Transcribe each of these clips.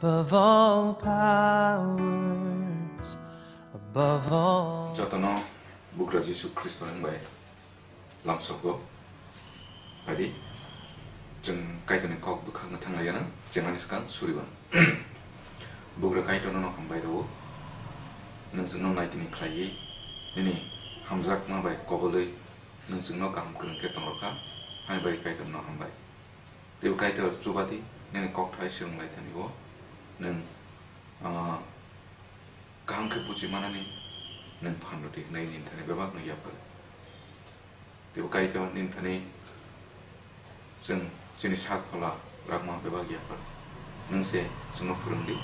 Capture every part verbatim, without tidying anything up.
Above all powers, above all. Jotono Bugra Jisu Khristo ni bai lamsogo. Phaidi, chwng Kaitorni kok bwkhakno thanglaiyano, chwng ani swkang suriban. Bugra Kaitor nono hambai rwo, nwng chwngno naitini khlaiwi, nini hamjakma bai kobolwi nwng chwngno kaham kwrwng khe tongrwkha, hani bai Kaitorno hambai. Teibo Kaitor chubadi, nini kokthai swrwnglaithani-o, nwng, ah, kaham khe buji manani nwng phan rwdi hwnwi nini thani bebakno yapharwi. Teibo Kaitor nini thani chwng chini sak phola rakma bebak yaphar. Nwng se chwngno phwrwngdi,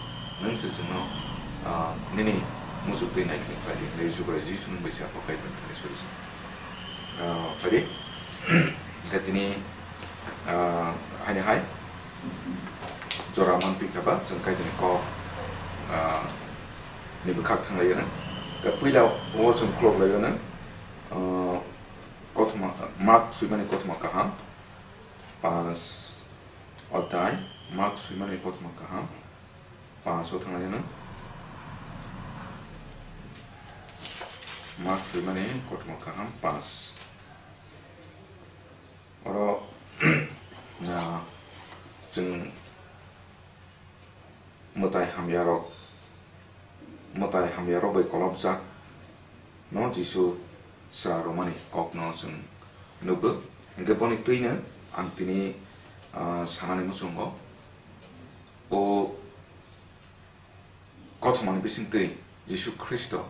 nwng se chwngno, ah, nini muchuk twi naikhlai khlaidi hwnwi Jubrai Jisuni bai se aphuru Kaitorni thani sori se. Ah, phaidi, hwnkhe tini, ah, haini hai jora manphi kha ba chwng Kaitorni kok, ah, ni bwkhak thanglaiyano. Hwnkhe puila o chwng khulok laiyano, ah, Kothoma, Mark swimani kothoma kaham, panch odhyay, Mark swimani kothoma kaham, panch o thanglaiyano. Mark swimani kothoma kaham, panch. Oro, na, chwng mwtai hamyarok, mwtai hamyarok bai kolopjak no Jisu sra rwmani kokno chwng nukgo. Hwnkhe boni twino ang tini, ah, sanani muchungo o kothomani bisingtwi Jisu Khristo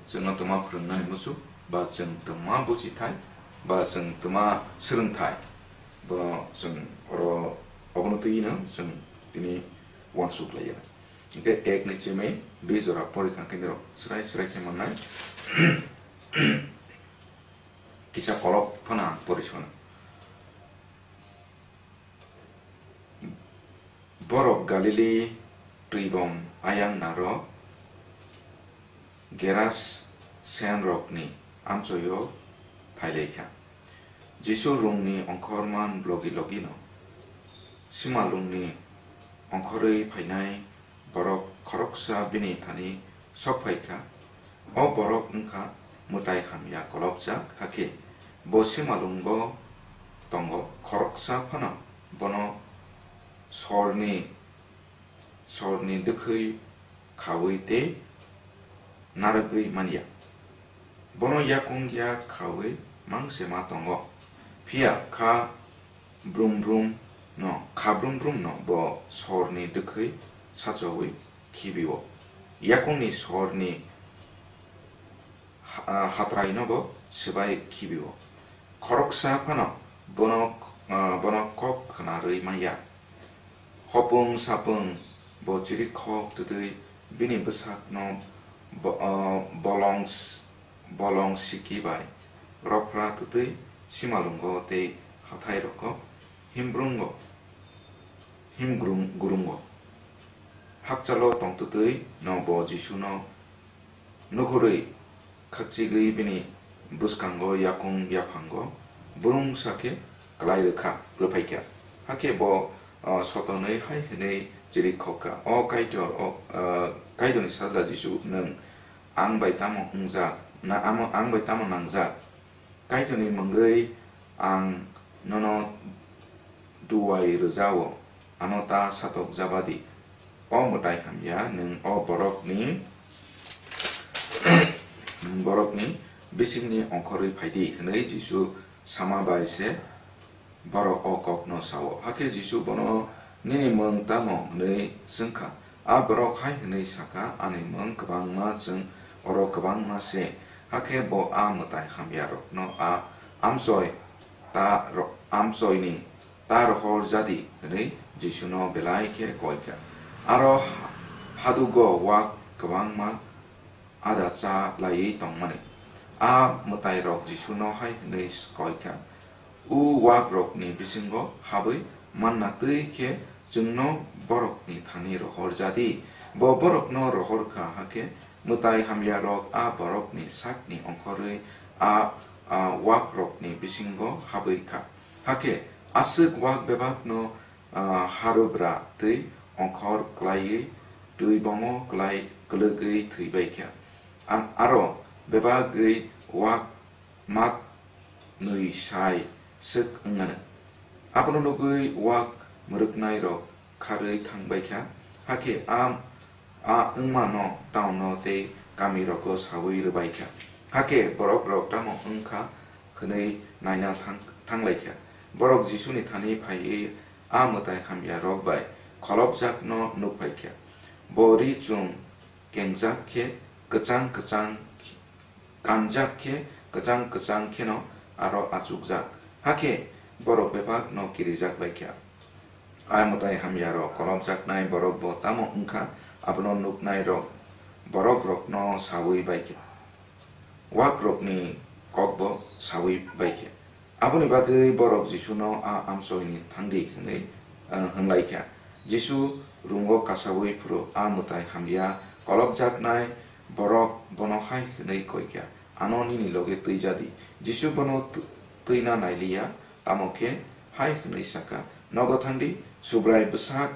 chwngno twma phwrwngnani muchuk, ba chwng twma buchithai, ba chwng twma swrwngthai, bono chwng oro obono twino chwng tini uansuk laiya. Hwnkhe ek ni chimwi bi jora pori kha khe nirok chwrai chwrai khe mannai. Kisa kolok phano ang pori sona. Borok Galili twibom ayang naro Gerasenrokni amchoio phailaikha. Jisu rungni ongkhorma logi logino simalungni ongkhorwi phainai borok khoroksa bini thani sok phai kha. O borok wng kha mwtai hamya kolopjak, hakhe bo simalungo tongo, khoroksa phano bono sorni, sorni dwkhwi khaui tei narwgwi man ya. Bono yakung ya khaui mangse ma tongo, phiya kha brum brum no, kha brum brum no bo sorni dwkhwi sachaui khibi-o. Yakungni sorni ha-, ah, hatraino bo swbai khibi-o. Khoroksa phano bono, ah, bono kok khwnarwi man ya. Hopung sapung bo chirikhok twtwi bini bwsakno bo-, ah, bolong s-, bolong siki bai rophra twtwi simalungo tei hathai rogo himbrungo, himgrung-, grungo. Hakchalo tongtwtwi no bo Jisuno nukhurwi khakchigwi bini bwskango yakung yaphango brungsa khe klai rwkha, rwphaikha. Hakhe bo, o, sotonwi hai hwnwi chirikhokha, "O Kaitor, o, o, Kaitorni sajla Jisu, nwng ang bai tamo wngjak, na amo ang bai tamo nangjak? Kaitorni mungwi ang nono duai rwjao, ano ta satok jabadi. O mwtai hamya, nwng o borokni, borokni bisingni ongkhorwi phaidi," hwnwi Jisu sama bai se borok o kokno sao. Hakhe Jisu bono, "Nini mung tamo?" hwnwi swngkha. A borok hai hwnwi sakha, "Ani mung kwbangma, chwng oro kwbangma se." Hakhe bo a mwtai hamyarokno a amchoi ta ro-, amchoini ta rohor jadi hwnwi Jisuno belai khe koi kha. Aro ha-, hadugo wak kwbangma ada cha laiwi tongmani. A mwtairok Jisuno hai hwnwi koi kha, "O wakrokni bisingo habwi manna twi khe chwngno borokni thani rohor jadi." Bo borokno rohor kha, hakhe mwtai hamyarok a borokni sakni ongkhorwi a, a wakrokni bisingo habwi kha. Hakhe aswk wak bebakno, ah, harubra twi ongkhor klaiwi twi bongo klai kwlwgwi thwibaikha. Ang aro bebagwi wak mak nwi sai swk wngnano. Abono nugwi wak mwrwknairok kharwi thangbaikha, hakhe a, a wngmano taunno tei kamirogo saui rwbaikha. Hakhe borokrok tamo wngkha hwnwi naina thang-, thanglaikha. Borok Jisuni thani phaiwi a mwtai hamyarok bai kholopjakno nukphaikha. Bo ri-chum kengjak khe kwchang kwchang kanjak khe kwchang kwchang kheno aro achukjak, hakhe borok bebakno kirijak baikha. A mwtai hamyarok kolopjaknai borok bo tamo wngkha, abono nuknairok borokrokno saui baikha, wakrokni kokbo saui baikha. Aboni bagwi borok Jisuno a amchoini thangdi hwnwi, eh, hwnlaikha. Jisu rungo kasaui phuru a mwtai hamya kolopjaknai borok bono hai hwnwi koikha, "Ano nini loge twijadi." Jisu bono tw-, twina nailiya, tamo khe hai hwnwi sakha, "Nogo thangdi, Subrai bwsak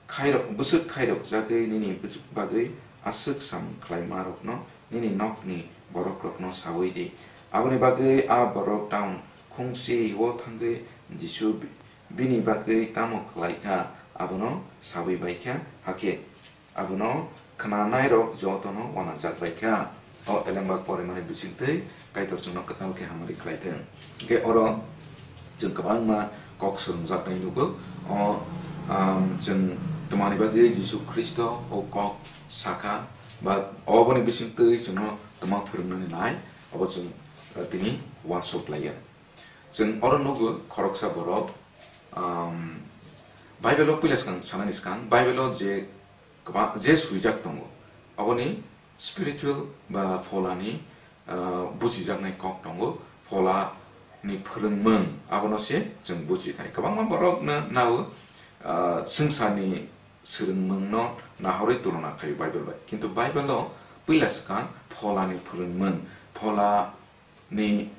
khairok, bwswk khairokjagwi nini bwswk bagwi aswk samung khlaimarokno nini nokni borokrokno saui di." Aboni bagwi a borok town khungsi-o thangwi Jisu bi-, bini bagwi tamo khlaikha, abono saui baikha, hakhe abono khnanairok jotono uanajak baikha. O elemba porimani bisingtwi Kaitor chwngno kwtal khe hamari khlai thung. Hwnkhe oro chwng kwbangma kok swrwngjaknai nugo. O, um, chwng twmani bagwi Jisu Khristo o kok sakha, ba oboni bisingtwi chwngno twma phwrwngnani nai, obo chwng, uh, tini uansuk laiya. Chwng oro nugo khoroksa borok, um, Bible-o puila swkang sanani swkang, Bible-o je kwbang je swijak tongo, aboni spiritual ba pholani, ah, buchijaknai kok tongo, pholani phwrwngmung, abono se chwng buchi thai. Kwbangma borokno nao, ah, swngcharni swrwngmungno nahorwi tulona khaio Bible bai. Kintu Bible-o puila swkang pholani phwrwngmung, pholani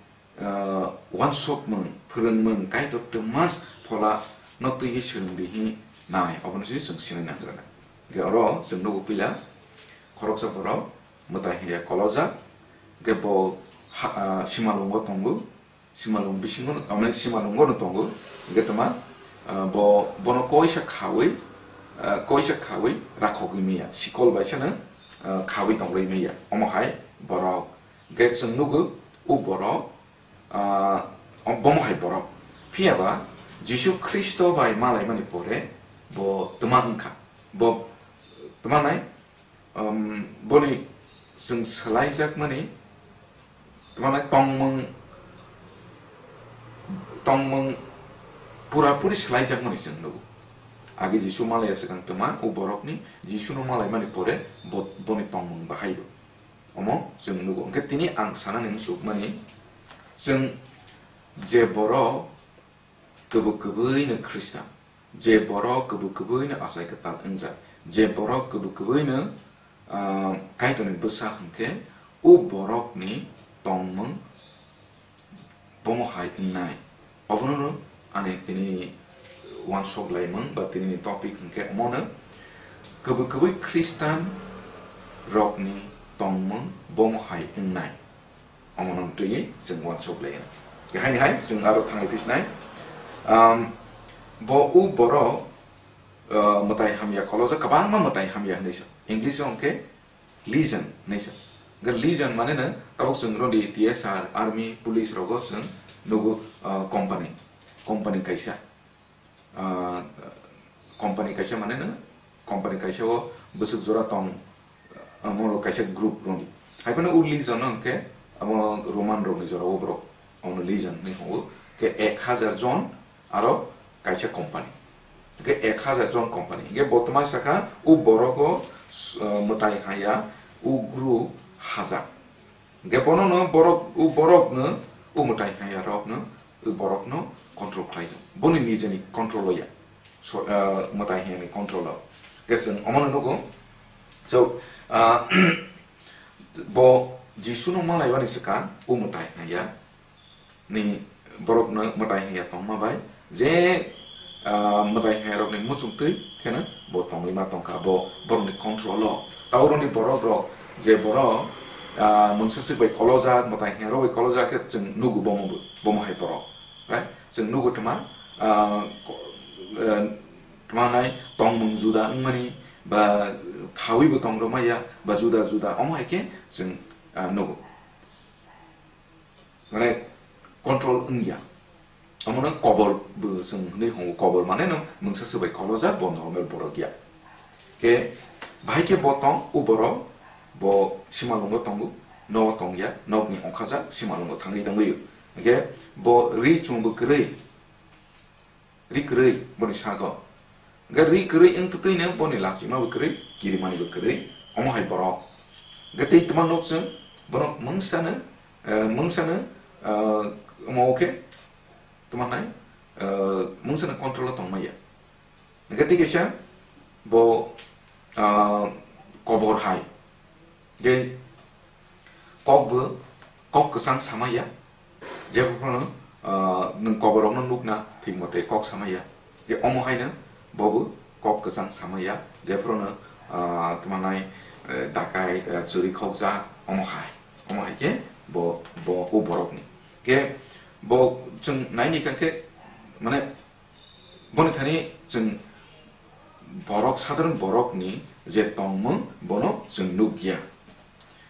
ah, uansukmung, phwrwngmung, Kaitor twma pholano twiwi swrwng di hinai, obono se chwng sinai nangrwna. Hwnkhe oro chwng nugo puila khoroksa borok mwtai hamya kolojak, hwnkhe bo ha-, ah, simalwngo tongo, simalwng bisingo, ah, mane simalwngo no tongo, hwnkhe twma, ah, bo, bono koisa khaui, ah, koisa khaui rakhogwi manya, sikol bai sano, ah, khaui tongwi manya, omo hai borok. Hwnkhe chwng nugo, o borok, ah, o bomo hai borok. Phiya ba Jisu Khristo bai malaimani pore bo twma wngkha. Bo twma nai, um, boni chwng swlaijakmani, twma nai tongmung, tongmung pura puri swlaijakmani chwng nugo. Age Jisu malaiya swkang twma, o borokni Jisuno malaimani pore bo, boni tongmung bahai bo. Omo chwng nugo. Hwnkhe tini ang sanani muchukmani, chwng je borok kwbwi kwbwino Khristan, je borok kwbwi kwbwino achai kwtal wngjak, je borok kwbwi kwbwino, ah, Kaitorni bwsa hwnkhe, o borokni tongmung bomo hai wngnai. Obono ani tini uansuk laimung ba tini ni topic hwnkhe omono kwbwi kwbwi Khristan rokni tongmung bomo hai wngnai. Omono twiwi chwng uansuk lai. Haini hai chwng aro thanglai phisnai. Um, bo u borok, uh, mwtai hamya kolojak, kwbangma mwtai hamya hinwi sa. English o hwnkhe legion hinwi sa. Hwnkhe legion mane no tabuk chwng rodi T S R, army, police rogo chwng nugo, ah, company, company kaisa, ah, company kaisa mane no company kaisa o bwswk jora tong, ah, amo kaisa group rodi. Haiphano o legion no hwnkhe amo Roman rokni jora o borok omono legion hinwi hwngo. Hwnkhe ek hajar jon aro kaisa company. Hwnkhe ek hajar jon company. Hwnkhe bo twma sakha, o borogo, s-, ah, mwtai haya, o group hajar. Hwnkhe bono no borok, o borok no, o mwtai haya rok no, o borok no control khlai do. Boni nijeni control o ya. So, ah, mwtai haya ni control o. Hwnkhe chwng omono nugo. So, ah, bo Jisu no malai bani swkang, o mwtai haya ni borok no mwtai haya tongma bai, je ah, mwtai hai rokni muchungtwi kheno bo tongwi ma tongkha, bo borokni control o. Taboroni borok rok je borok, ah, mungsa swk bai kolojak, mwtai hai rok bai kolojak khe chwng nugo bomo bo, bomo hai borok, right? Chwng nugo tma, ah, ko-, eh, tma nai tongmung juda wngmani ba khawi bo tong rwmaya ba juda juda omo hai khe chwng, ah, nugo. Mane control wngya. Omono kobor bo chwng hinwi hongo, kobor mane no mungsa swk bai kolojak, bo normal borok ya. Khe bahai khe bo tong, u borok bo simalungo tongo, nogo tongya, nokni ongkhajak simalungo thangwi tongwi. Hwnkhe bo ri chumbo kwrwi, ri kwrwi boni sago. Hwnkhe ri kwrwi wngtwtwino boni lachima bo kwrwi, kirimani bo kwrwi, omo hai borok. Hwnkhe tei tma nuk chwng, borok mungsano, eh, mungsano, eh, omo khe tma hai, eh, mungsano control o tongmaya. Hwnkhe tei kaisa bo, ah, kobor hai. Je kok bo, kok kwchang samaya. Jephuru phano, ah, nwng koborokno nukna thik mote kok samaya. Je omo haino bobo kok kwchang samaya. Jephuru no, ah, tma nai, eh, dakai, eh, chwrwi khokjak, omo hai. Omo hai khe bo, bo o borokni. Khe bo chwng naini kha khe, mane, boni thani chwng borok, sadharon borokni je tongmung, bono chwng nukya.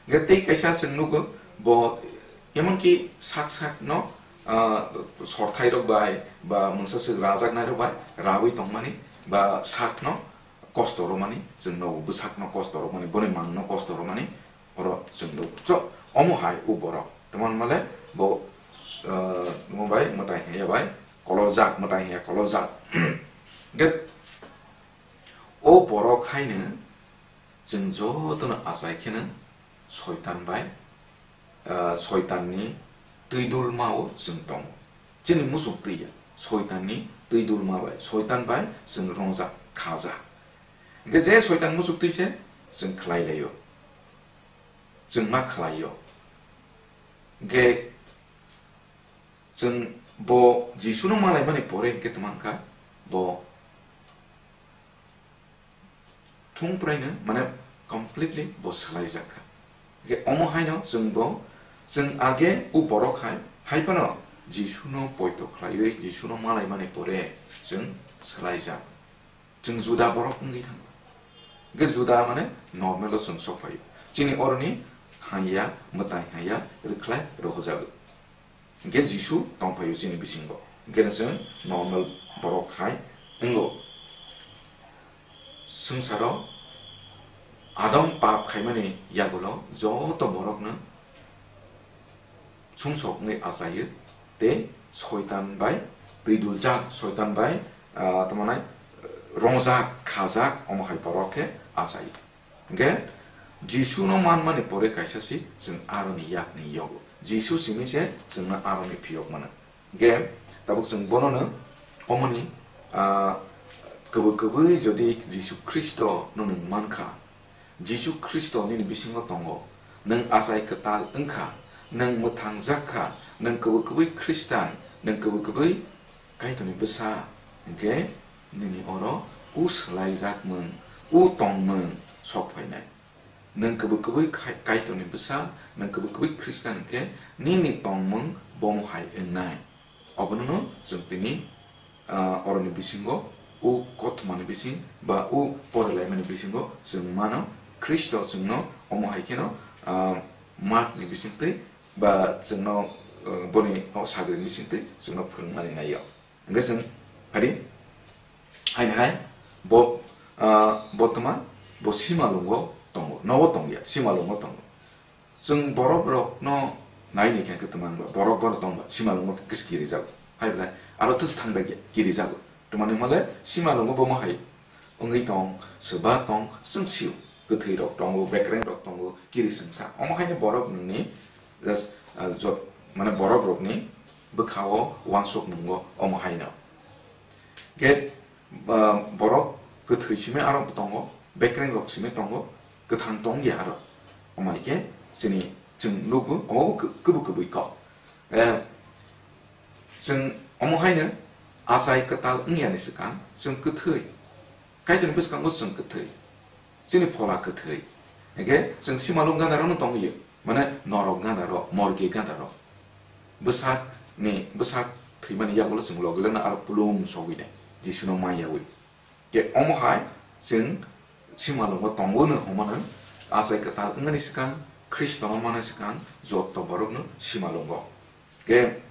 Hwnkhe tei kaisa chwng nugo, bo emonki sak sakno, ah, sorthairok bai ba mungsa swk rajaknairok bai raui tongmani ba sakno kosto rwmani, chwng nogo bwsakno kosto rwmani, boni mangno kosto rwmani, oro chwng nugo. So, omo hai o borok. Tamo hwnmale bo, ah, omo bai mwtai haiya bai kolojak, mwtai haiya kolojak. Hwnkhe o borok haino chwng jotono achai kheno Soitan bai, ah, Soitanni twi dulmao chwng tongo. Chini muchuk twi ya, Soitanni twi dulma bai, Soitan bai chwng rongjak, khajak. Hwnkhe je Soitan muchuk twi se chwng khlai laio, chwng ma khlaio. Hwnkhe chwng bo Jisuno malaimani pore hwnkhe tma wngkha, bo thung praino, mane, completely bo swlaijak kha. Hwnkhe omo haino chwng bo, chwng age o borok hai, hai phano Jisuno poito khlaiwi, Jisuno malaimani pore chwng swlaijak. Chwng juda borok wngwi thango. Hwnkhe juda mane normal o chwng sok phaio. Chini oroni haiya, mwtai haiya, rwkhlai rohojago. Hwnkhe Jisu tongphaio chini bisingo. Hwnkhe no chwng normal borok hai wngo. Swngcharo Adam pap khaimani yagulo joto borokno sumsok wngwi achaio, tei Soitan bai twiduljak, Soitan bai, ah, tamo nai, rongjak, khajak, omo hai borok khe achaio. Hwnkhe Jisuno manmani pore kaisa si chwng aroni yakni yogo. Jisu simi se chwngno aroni phiyok mano. Hwnkhe tabuk chwng bonono omoni, ah, kwbwi kwbwi jodi Jisu Khristo no nwng mankha, Jisu Khristo nini bisingo tongo, nwng achai kwtal wngkha, nwng mwthangjak kha, nwng kwbwi kwbwi Khristan, nwng kwbwi kwbwi Kaitorni bwsa, hwnkhe nini oro u swlaijakmung, u tongmung sok phainai. Nwng kwbwi kwbwi khai-, Kaitorni bwsa, nwng kwbwi kwbwi Khristan hwnkhe nini tongmung bomo hai wngnai. Obono no chwng tini, ah, oroni bisingo, u kothomani bising ba u porilaimani bisingo chwng mano, Khristo chwngno omo hai kheno, ah, Markni bisingtwi ba chwngno, ah, boni o sagrini bisingtwi chwngno phwrwngmani nai-o. Hwnkhe chwng phadi, haini hai bo, ah, bo tma, bo simalungo tongo, nogo tongya, simalungo tongo. Chwng borok rokno nai ni khe kwtwma wngba, borok bono tongba, simalungo khe kis kirijago. Hai belai aro twis thang bai kirijago. Twmani male simalungo bomo hai wngwi tong, swba tong, chwng sio. Kwthwi rok tongo, bekreng rok tongo, kiri swngsa. Omo haino borok nwngni just, ah, jot, mane borok rokni bwkhao uansuk nungo omo haino. Khe, ah, borok kwthwi simi aro tongo, bekreng rok simi tongo, kwthang tong ya aro. Omo hai khe chini chwng nukgo, omo bo kw-, kwbwi kwbwi kok. Eh, chwng omo haino Achai kwtal wngyani swkang chwng kwthwi. Kaitorni bwskango chwng kwthwi. Chini phola kwthwi. Hwnkhe chwng simalwng gandarokno tongwi, mane norok gandarok, morge gandarok. Bwsakni, bwsak thwimani yagulo chwng logilano aro pulum sogwi nai, Jisuno man yaui. Khe omo hai chwng simalwngo tongwino hwnmano, achai kwtal wngnani swkang, Khristono manna swkang, joto borokno simalwngo. Khe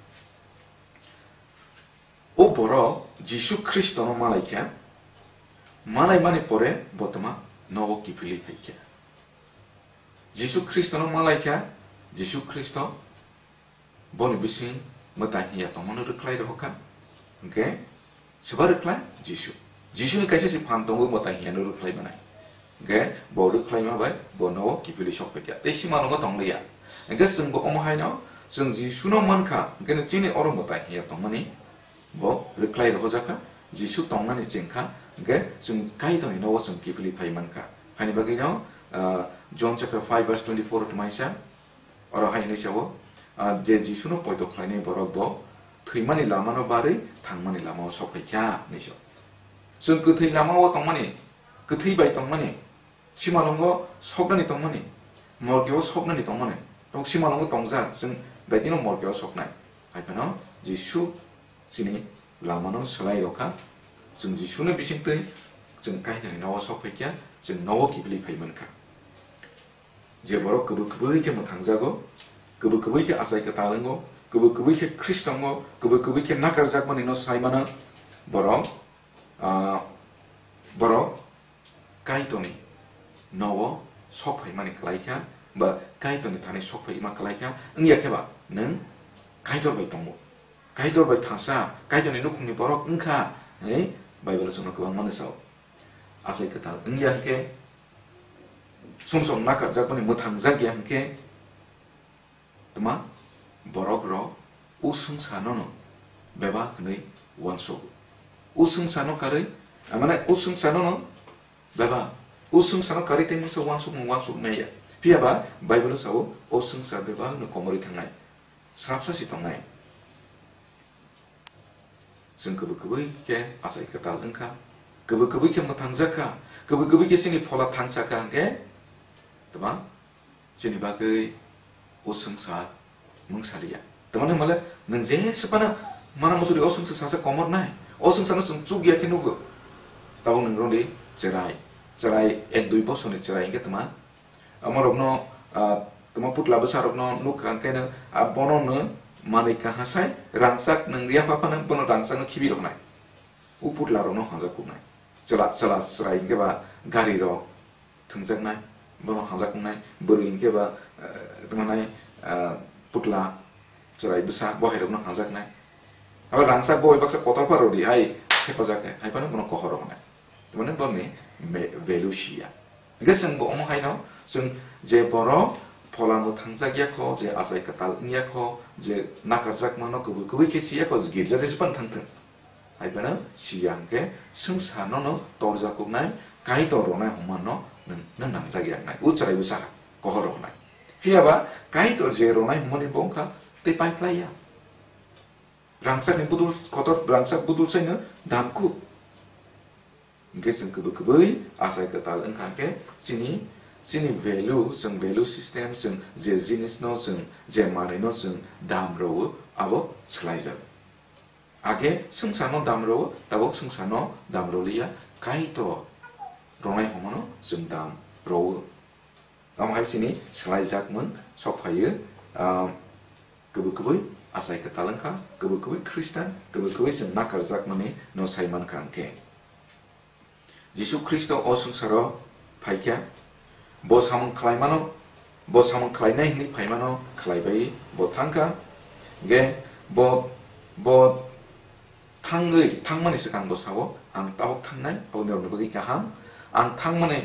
o borok Jisu Khristono malaikha, malaimani pore bo tma nogo kiphilwi phaikha. Jisu Khristono malaikha, Jisu Khristo boni bising mwtai hiya tongmano rwkhlai rohorkha. Hwnkhe, soba rwkhlai? Jisu. Jisuni kaisa se phan tongo mwtai hiyano rwkhlai manai. Hwnkhe, bo rwkhlai ma bai bo nogo kiphilwi sok phaikha. Tei simalwngo tongliya. Hwnkhe, chwngbo omo haino, chwng Jisuno mankha, hwnkhe chini oro mwtai hiya tongmani bo rwkhlai rohojakha, Jisu tongnani chengkha, hwnkhe chwng Kaitorni nogo chwng kiphilwi phai mankha. Haini bagwino, ah, John chapter five verse twenty-four tongmaisa, oro hai hwnwi sao, ah, je Jisuno poito khlainai borok bo thwimani lamano barwi thangmani lamao sok phaikha, hwnwi sao. Chwng kwthwi lamao tongmani, kwthwi bai tongmani, simalwngo soknani tongmani, morgeo soknani tongmani, tong simalwngo tongjak, chwng baitino morgeo soknai. Hai phano Jisu chini lamano swlai rokha, chwng Jisuni bisingtwi chwng Kaitorni nogo sok phaikha, chwng nogo kiphilwi phai mankha. Je borok kwbwi kwbwi khe mwthangjago, kwbwi kwbwi khe achai kwtal wngo, kwbwi kwbwi khe Khristongo, kwbwi kwbwi khe nakarjakmani no sai mano, borok, ah, borok Kaitorni nogo sok phaimani kwlaikha, ba Kaitorni thani sok phaima kwlaikha, wngya khe ba nwng Kaitor bai tongo. Kaitor bai thangsa, Kaitorni nukhungni borok wngkha, hwnwi Bible-o chwngno kwbangma no sao. Achai kwtal wngya hwnkhe, sumsok nakarjakmani mwthangjak ya hwnkhe, tma borok rok o swngcharno no bebak hwnwi uansuk. O swngcharno karwi, mane o swngcharno no bebak, o swngcharno karwi tei mungsa uansuk mung uansuk maya. Phiya ba Bible-o sao, o swngchar bebak no komorwi thangnai, srapsa si tongnai. Chwng kwbwi kwbwi khe achai kwtal wngkha, kwbwi kwbwi khe mwthangjak kha, kwbwi kwbwi khe chini phola thangsa kha hwnkhe, tma chini bagwi o swngchar mungsaliya. Tma hwnmale nwng jesa phano mana muchuri o swngchar sasa komor nai, o swngcharno chwng chukya khe nugo. Tabuk nwng rwdi chwrai, chwrai ek dui bosorni chwrai hwnkhe tma Amorokno, ah, tamo putla bwsarokno nukha, hwnkhe nwng, ah, bono nwng manwi kaha sai rangchak nwng yapha phano bono rangchakno khibi roknai. O putlarokno hanjak kuknai. Chwla, chwla chwrai hwnkhe ba garirok thwngjaknai, bono hanjak kuknai. Bwrwi hwnkhe ba, eh, tamo nai, ah, putla chwrai bwsa bo hairokno hanjaknai. Abo rangchak bo bai baksa kotor pha rwdi hai hepajak khe, hai phano bono kohor roknai. Mane borokni me-, value siya. Hingke chwng bo omo haino, chwng je borok phola mwthangjakya kho, je achai kwtal wngya kho, je nakarjakmano kwbwi kwbwi khe siya kho, girja jesa phano thangthwng. Hai phano siya hingke swngcharno no torjakuknai, Kaitor rwnai hwnmano nwng, nwng nangjakya wngnai. O chwrai bwsa ha, kohor rwnai. Phiya ba Kaitor je rwnai hwnmani bo wngkha tei paiphlaiya. Rangchakni budul kotor, rangchak budul saino damkuk. Hingke chwng kwbwi kwbwi achai kwtal wngkha khe chini, chini value, chwng value system, chwng je jinisno, chwng je manwino chwng dam rwo, abo swlaijago. Age swngcharno dam rwo, tabuk swngcharno dam rwliya, Kaitor rwnai hwnmano chwng dam rwo. Omo hai chini swlaijakmung sok phaio, ah, kwbwi kwbwi achai kwtal wngkha, kwbwi kwbwi Khristan, kwbwi kwbwi chwng nakarjakmani no sai mankha hwnkhe. Jisu Khristo o swngcharo phaikha, bo samung khlaimano, bo samung khlainai hwnwi phaimano khlaibai bo thangkha, hwnkhe bo, bo thangwi, thangmani swkang bo sao, "Ang tabuk thangnai, abo nirokni bagwi kaham. Ang thangmani,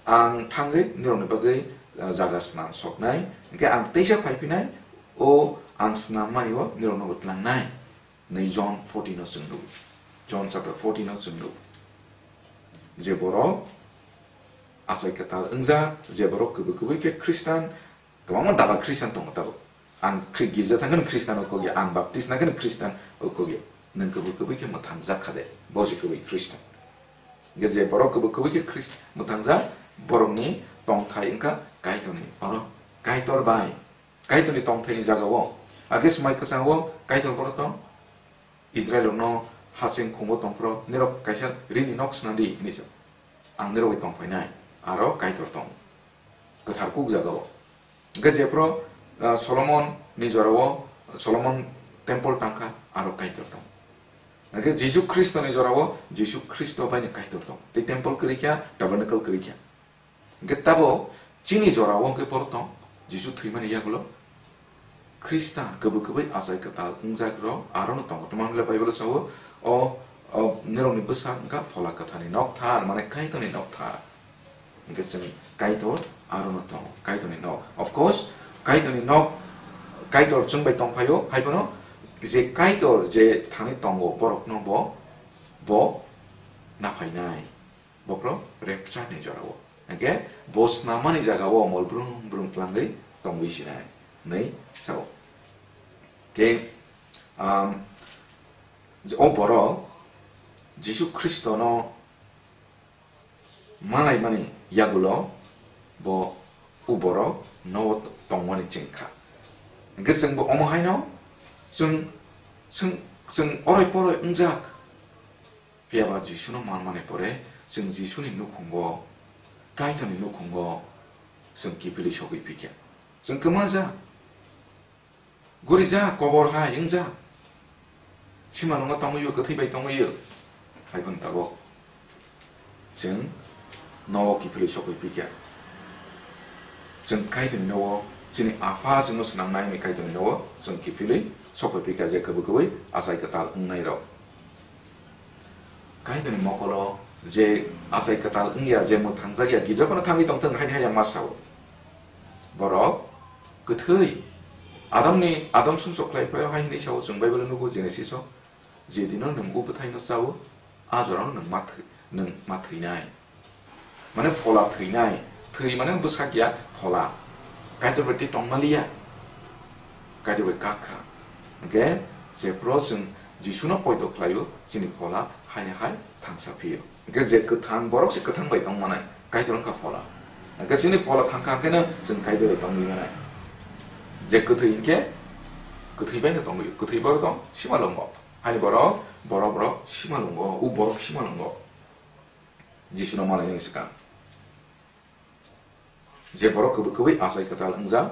ang thangwi nirokni bagwi, ah, jaga snam soknai. Hwnkhe ang teisa phaiphinai, o ang snam mani o nirokno bo tlangnai." Hwnwi John fourteen o chwng nugo. John chapter fourteen o chwng nugo. Je borok achai kwtal wngjak, je borok kwbwi kwbwi khe Khristan, kwbangma daba Khristan tongo tabuk. Ang Khri-, girja thangkheno Khristan o kok ya, ang baptist nangkheno Khristan o kok ya. Nwng kwbwi kwbwi khe mwthangjak kha de, bo se kwbwi Khristo. Hwnkhe je borok kwbwi kwbwi khe Khristo mwthangjak, borokni tongthai wngkha Kaitorni oro, Kaitor bai, Kaitorni tongthaini jagao. Age swmai kwchangao Kaitor borok tong, Israilrokno haching khungo tongphuru nirok kaisa rini nok swnam di hinwi sa. Ang nirok bai tongphainai, aro Kaitor tong. Kwthar kuk jagao. Hwnkhe jephuru, ah, Solomon ni jorao, Solomon temple tangkha, aro Kaitor tong. Hwnkhe Jisu Khristo ni jorao, Jisu Khristo bai ni Kaitor tong. Tei temple kwrwi kha, tabernacle kwrwi kha. Hwnkhe tabo chini jorao hwnkhe borok tong, Jisu thwimani yagulo Khrista kwbwi kwbwi achai kwtal wngjak rok arono tongo. Tamo hwnle Bible sao, o, o, nirokni bwsak wngkha Phola Kwtharni nokthar, mane Kaitorni nokthar. Hwnkhe chwng Kaitor arono tongo, Kaitorni nok. Of course, Kaitorni nok, Kaitor chwng bai tongphaio, hai bono je Kaitor je thani tongo, borokno bo, bo naphainai. Bokhorok rapture ni jorao. Hwnkhe bo snamani jagao mol brum brum twlangwi tongwi sinai, hwnwi sao. Khe, um, je o borok Jisu Khristono malaimani yagulo bo u borok nogo tongmani chengkha. Hwnkhe chwngbo omo haino chwng, chwng, chwng oroi poroi wngjak. Phiya ba Jisuno manmani pore chwng Jisuni nukhungo, Kaitorni nukhungo chwng kiphilwi sogwi phikha. Chwng kwmajak, gurijak, kobor hai wngjak. Simalwngo tongwi o, kwthwi bai tongwi o. Hai phano tabok chwng nogo kiphilwi sogwi phikha. Chwng Kaitorni nogo, chini Apha chwngno swnamnai hwnwi Kaitorni nogo chwng kiphilwi sogwi phikha, je kwbwi kwbwi achai kwtal wngnairok. Kaitorni mokolo je achai kwtal wngya, je mwthangjakya, girja phano thangwi tongthwng, haini haya ma sao. Borok kwthwi. Adamni, Adam sumsok khlai phaio hai hwnwi sao, chwng Bible-o nugo, Genesis-o, "Je dino nwng o bwthaino chao, a jorano nwng ma thwi-, nwng ma thwinai." Mane phola thwinai, thwi mane bwsakya phola. Kaitor bai tei tongmaliya. Kaitor bai kak kha. Hwnkhe jephuru chwng Jisuno poito khlaio, chini phola haini hai thangsa phio. Hwnkhe je kwthang, borok se kwthang bai tong manai, Kaitor wngkha phola. Hwnkhe chini phola thangkha, hwnkhe no chwng Kaitor bai tongwi manai. Je kwthwi hwnkhe kwthwi bai no tongwi, kwthwi borok tong simalwngo. Haini borok, borok, borok simalwngo, u borok simalwngo. Jisuno manai nini swkang. Je borok kwbwi kwbwi achai kwtal wngjak,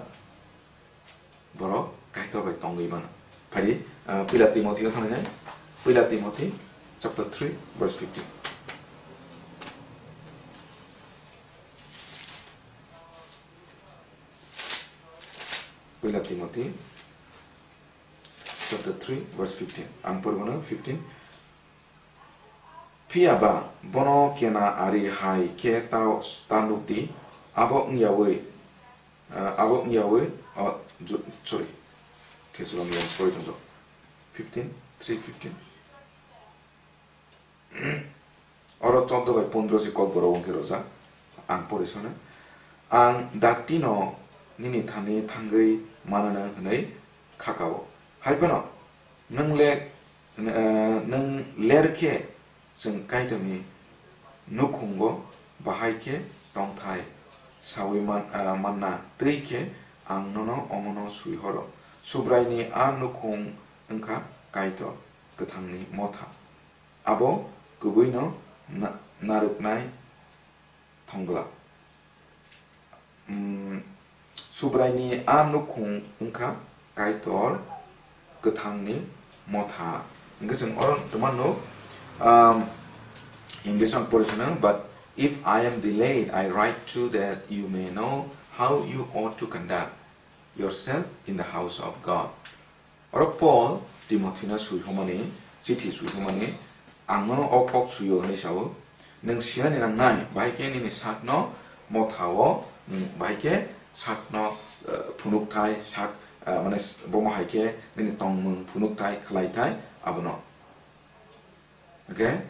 borok Kaitor bai tongwi mano. Phaidi, ah, Puila Timothy no thangwi nai. Puila Timothy chapter three, verse fifteen. Puila Timothy chapter three, verse fifteen. Ang poribano fifteen. Phiya ba bono kena ari hai khe ta, ta nuk di, abo wngyaui, ah, abo wngyaui, oh, ju-, sorry, Thessalonians pori tongjo, fifteen, three fifteen. Oro chordo bai pondro se kokborok wngkhe rojak, ang pori sona. Ang dakti no nini thani thangwi manano hwnwi khakao. Hai phano nwng le, eh, nwng ler khe chwng Kaitorni nukhungo bahai khe tongthai saui man-, eh, manna twi khe ang nono omono sui horo. Subraini a nukhung wngkha Kaitor kwthangni motha. Abo kwbwino na-, narwknai thongla. Mm, Subraini a nukhung wngkha Kaitor kwthangni motha. Hwnkhe chwng oro twma nuk, um, English ang pori sano, "But if I am delayed, I write to that you may know how you ought to conduct yourself in the house of God." Oro Paul Timothino sui homani, chithi sui homani, ang nono o kok suio hwnwi sao, nwng sinani nangnai, bahai khe nini sakno mothao, nwng bahai khe sakno, eh, phunukthai, sak, eh, mane, bomo hai khe nini tongmung phunukthai, khlaithai, abono. Hwnkhe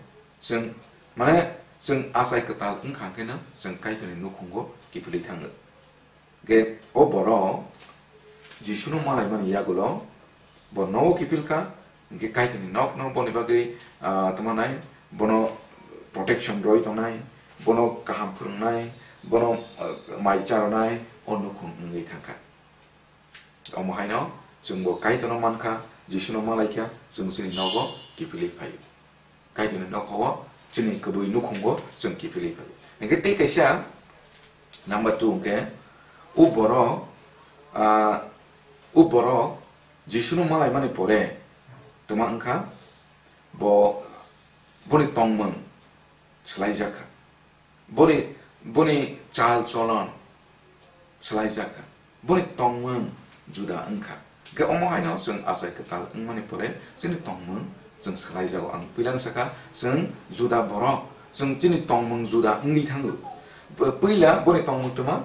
chwng, mane, chwng achai kwtal wngkha hwnkhe no chwng Kaitorni nukhungo kiphilwi thango. Hwnkhe o borok Jisuno malaimani yagulo bo nogo kiphilkha, Hwnkhe Kaitorni nokno boni bagwi, ah, tongmanai, bono protection rwi tongnai, bono kaham phwrwngnai, bono, ah, mai charonai, o nukhung wngwi thangkha. Omo haino chwngbo Kaitorno mankha, Jisuno malaikha, chwng chini nogo kiphilwi phaio. Kaitorni nokhao chini kwbwi nukhungo chwng kiphilwi phaio. Hwnkhe tei kaisa number two hwnkhe, o borok, ah, o borok Jisuno malaimani pore twma wngkha, bo, boni tongmung swlaijakha. Boni, boni chal cholon swlaijakha. Boni tongmung juda wngkha. Hwnkhe omo haino chwng achai kwtal wngmani pore chini tongmung chwng swlaijago. Ang puilano sakha, chwng juda borok, chwng chini tongmung juda wngwi thango. Bo-, puila boni tongmung twma,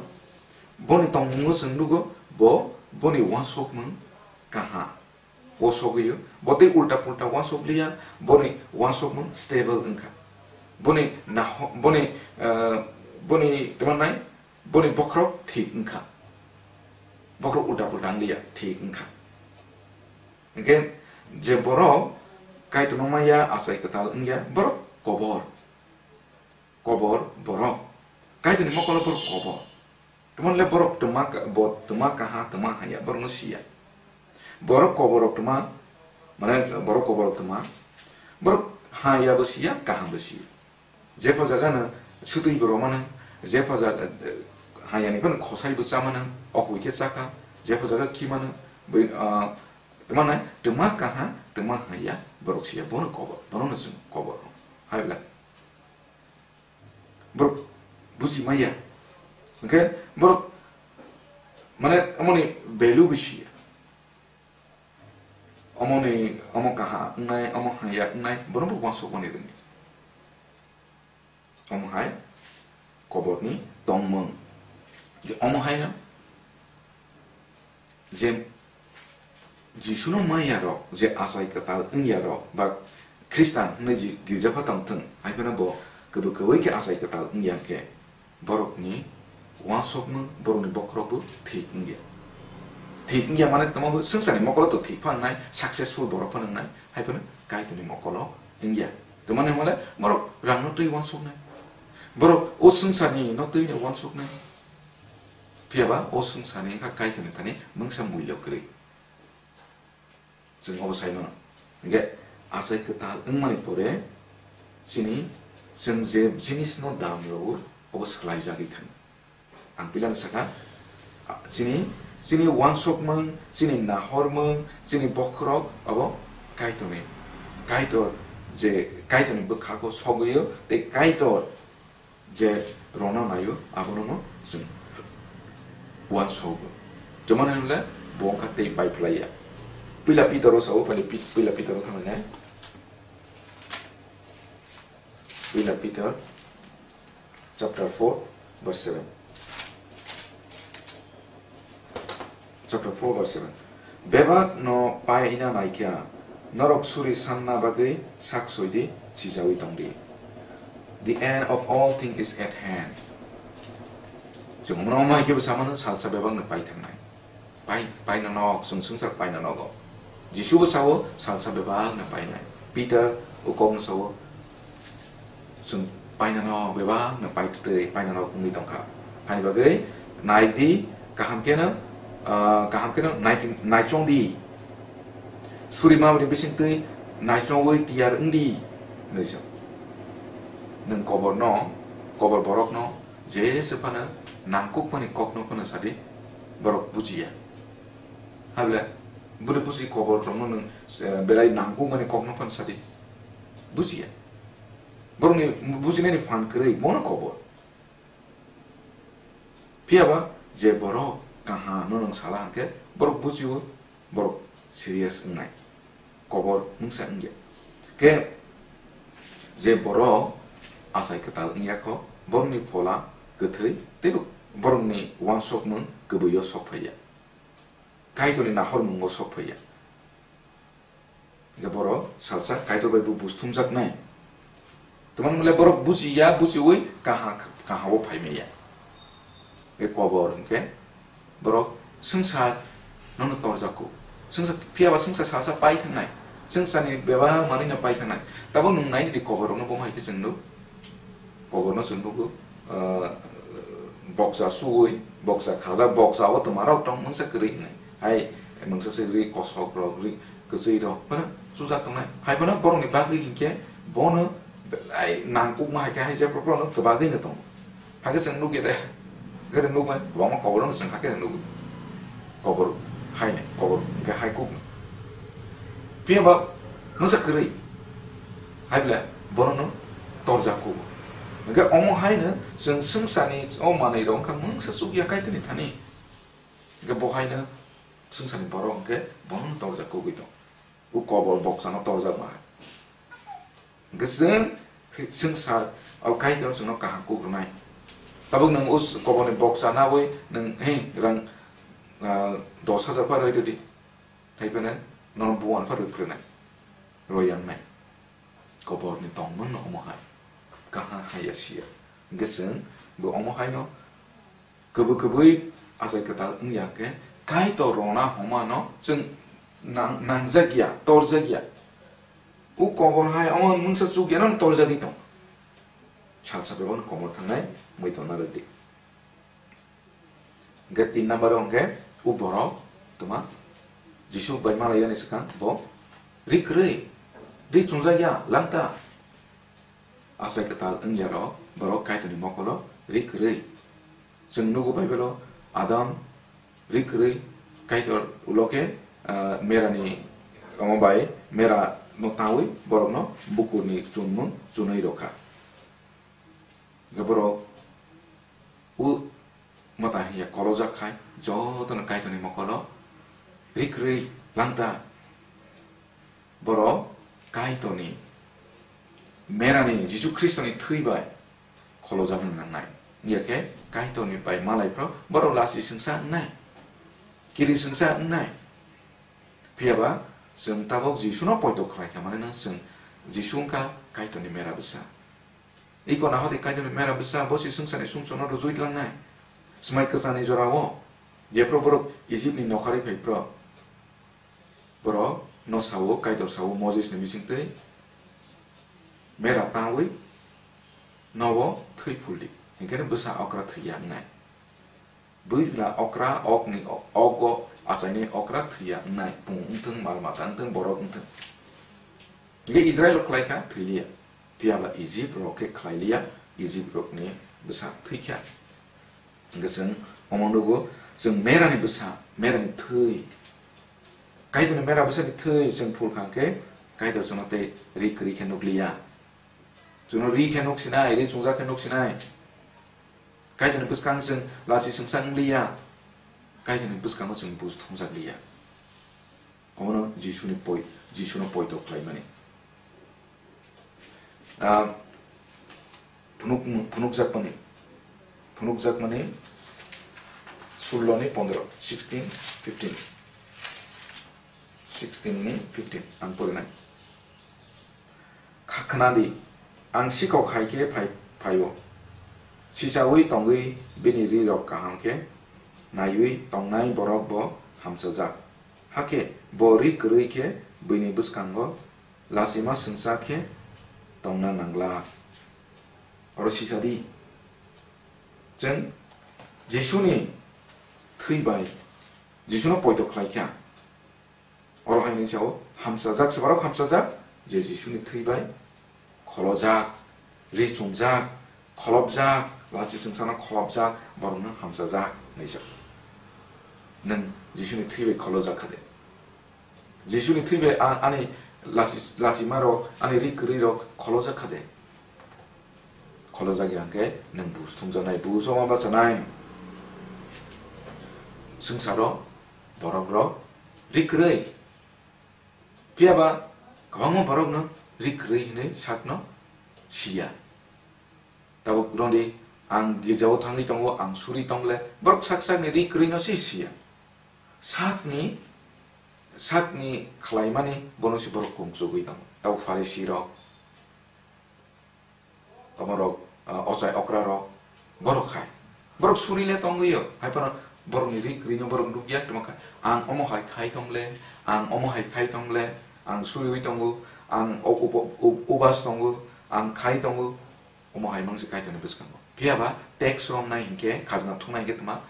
boni tongmungo chwng nugo, bo boni uansukmung kaham. O sogwio, bo tei ulta pulta uansuk liya, boni uansukmung stable wngkha. Boni naho-, boni, eh, boni tongmannai, boni bokhorok thik wngkha. Bokhorok ulta pulta wng liya, thik wngkha. Hwnkhe je borok Kaitorno maya, achai kwtal wngya, borok kobor. Kobor borok. Kaitorni mokolo borok kobor. Tamo le borok twma ka-, bo twma kaha, twma haya, borokno siya. Borok koborok twma, mane borok koborok twma, borok haya bo siya, kaham bo siya. Jepho jaga no swtwi bo romano, jepho jaga, eh, haya ni phano khosai bo chamano, okwi khe chakha, jepho jaga khimano, bwi, ah, twma nai, twma kaha, twma haya, borok siya, bono kobor, bono no chwng kobor. Hai bla. Borok buji maya. Hwnkhe borok, mane, omoni value bo siya. Omoni, omo kaha wngnai, omo haya wngnai, bono bo uansukmani rwngya. Omo hai koborni tongmung. Je omo haino je Jisuno maya rok, je achai kwtal wngya rok, ba Khristan hwnwi ji-, girja pha tong thung, hai phano bo kwbwi kwbwi khe achai kwtal wngya khe, borokni uansukmung, borokni bokhorok bo thik wngya. Thik wngya mane tamo bo swngcharni mokolo to thik pha wngnai, successful borok phano wngnai, hai phano Kaitorni mokolo wngya. Twmani hwnle borok rangno twi uansuknai, borok o swngcharni no twi no uansuknai. Phiya ba o swngcharni wngkha Kaitorni thani mungsa muilo kwrwi. Chwng obo sai mano. Hwnkhe achai kwtal wngmani pore chini, chwng je jinisno dam rwo, obo swlaijagwi thangwi. Ang puilano sakha, chini, chini uansukmung, chini nahormung, chini bokhorok obo Kaitorni, Kaitor je Kaitorni bwkhao sogwio tei Kaitor je rwna naio, abono no chwng uansogo. Jemon hwnle bo wngkha tei pai phlaiya. Puila Peter o sao, pali Pi-, Puila Peter o thanglainai. Puila Peter chapter four verse seven. Chapter four verse seven. Bebak no paina naikha, norok suri sanna bagwi sak soidi, sijawi tongdi. The end of all thing is at hand. Chwng omono omo hai khe bwsa mano, salsa bebak no pai thangnai. Pai, paina nok, chwng swngchar paina nogo. Jisu bo sao, salsa bebak no painai. Peter o kok no sao, chwng paina nok, bebak no pai twi paina nok wngwi tongkha. Hani bagwi nai di, kaham khe no, ah, kaham khe no nai, naichong di. Suri mabini bising twi naichongwi tiyar wng di. Hwnwi sa. Nwng kobor no, kobor borok no, jesa phano nangkuk mani kok no phano sadi, borok bujiya. Hable, bwrwi busi kobor tongno nwng, eh, belai nangkukmani kokno phano sadi. Bujiya. Borokni bujinani phan kwrwi, bono kobor. Phiya ba je borok kaham no nwng sala hwnkhe, borok bujio, borok serious wngnai. Kobor mungsa wngya. Khe je borok achai kwtal wngya kho, borokni phola kwthwi teibo borokni uansukmung kwbwio sok phaiya. Kaitorni nahormungo sok phaiya. Hingke borok salsa Kaitor bai bo bus thumjaknai. Tamani hwnle borok bujiya, bujiwi kaha, kahao phaimaya. Hingke kobor hingke borok swngchar nono torjako. Swngchar phiya ba swngchar salsa pai thangnai. Swngcharni bebak manwi no paikha nai. Tabuk nwng nai di kobor rokno bo hai khe chwng nuk. Kobor no chwng nugo, ah, boksa suwi, boksa khajak, boksa o twma rok tong mungsa kwrwi hinwi. Hai mungsa se ri kosok rok, ri kwchwi rok, phano chujak tongnai. Hai phano borok ni bagwi hinkhe bono belai nangkukma hai khe hai jephru phano kwbagwi no tongo. Hakhe chwng nukya de, hakhe nukmai kwbangma kobor no chwng hakhe nukgo. Kobor haino, kobor hwnkhe hai kuk. Phiya ba mungsa kwrwi, hai bwle bono no torjak kugo. Hwnkhe omo haino chwng swngcharni o manwi rok wngkha mungsa chukya Kaitorni thani. Hwnkhe bo haino swngcharni borok hwnkhe bono no torjak kugwi tong. O kobor boksano torjakma hai. Hwnkhe chwng, chwng sa, o Kaitor chwngno kaham kuk rwnai. Tabuk nwng o s-, koborni boksa nawi nwng, he, rang, ah, dos hajar pha rwi rwdi. Hai phano nono buwan pha rwi phrwnai. Rwi yang nai. Koborni tongmung no omo hai. Kaham hai ya siya. Hwnkhe chwng bo omo haino Kwbwi kwbwi achai kwtal wngya khe Kaitor rwna hwnmano chwng nang-, nangjak ya, torjak ya. O kobor hai omo mungsa chuk ya, nang torjagwi tong. Salsa bebakno komor thangnai mui tongna rwdi. Hwnkhe tin number o hwnkhe o borok twma Jisu bai malai yani swkang bo ri kwrwi, ri chungjak ya, langta. Achai kwtal wngya rok, borok Kaitorni mokolo ri kwrwi. Chwng nugo Bible-o Adam ri kwrwi, Kaitor ulo khe, ah, merani omo bai mera no tawi borokno bukurni chunmung chunwi rokha. Hwnkhe borok u mwtai hiya kolojak khai jotono Kaitorni mokolo ri kwrwi langta. Borok Kaitorni merani Jisu Khristoni thwi bai kholojak wngna nangnai. Wngya khe Kaitorni bai malai phro borok lasi swngsa wngnai, kiri swngsa wngnai. Phiya ba chwng tabok Jisuno poito khlai kha, manwi no chwng Jisu wngkha Kaitorni mera bwsa. Iko nahardi Kaitorni mera bwsa bo se swngcharni sumsokno rwjui tlangnai. Swmai kwchani jorao jephru borok Ijipni nokharwi phai phro, borok no sao, Kaitor sao Moses ni bisingtwi mera tawi nobo thwi phuldi, hinkhe no bwsa okra thwi ya wngnai. Bwrwila okra okni o-, ogo achaini okra thwiya wngnai, pung wngthung, mal mata wngthung, borok wngthung. Hingke Israel rok khlai kha thwiliya, phiya ba Egypt rok khe khlai liya, Egypt rokni bwsa thwi kha. Hingke chwng omo nugo, chwng merani bwsa, merani thwi, Kaitorni mera bwsani thwi chwng phul kha hingke Kaitor chwngno tei ri kwrwi khe nukliya. Chwngno ri khe nuk sinai, ri chungjak khe nuk sinai. Kaitorni bwskang chwng lasi swngsa wng liya. Kaitorni bwskango chwng buj thumjak liya. Omono Jisuni poi-, Jisuno poito khlaimani. Ah, phunuk-, phunukjakmani, phunukjakmani sullo ni pondro, sixteen, fifteen. Sixteen ni fifteen, ang porinai. Kha-, khna di, ang sikok hai khe phai, phaio. Sichaui tongwi bini ri rok kaham khe naiwi tongnai borok bo hamsajak. Hakhe bo ri kwrwi khe buini bwskango lachima swngchar khe tongna nangla. Oro sisa di, chwng Jisuni thwi bai Jisuno poito khlai kha. Oro hai ni sao, hamsajak se borok hamsajak, je Jisuni thwi bai kholojak, ri chumjak, kholopjak, lachi swngchano kholopjak, borokno hamsajak hinwi sa. Nwng Jisuni thwi bai kholojak kha de? Jisuni thwi bai a-, ani lachi, lachima rok, ani ri kwrwi rok kholojak kha de? Kholojak ya hwnkhe nwng buj thumjaknai, buj o ma bachanai. Swngcharo borok rok ri kwrwi. Phiya ba kwbangma borokno ri kwrwi hinwi sakno siya. Tabuk rwdi, ang girjao thangwi tongo, ang suri tong le, borok sak sakni ri kwrwino se siya. Sakni, sakni khlaimani bono se borok kungsugwi tongo. Tabuk Pharisi rok, oborok, ah, ochai okra rok, borok hai. Borok suri le tongwi o, hai phano borokni ri kwrwino borok nukya tongma kha, ang omo hai khai tong le, ang omo hai khai tong le, Ang suriwi tongo, ang o-, upo-, u-, ubas tongo, ang khai tongo, omo hai mangsi Kaitorni bwskango. Phiya ba tax romnai hinkhe, khajna thungnai hinkhe tma,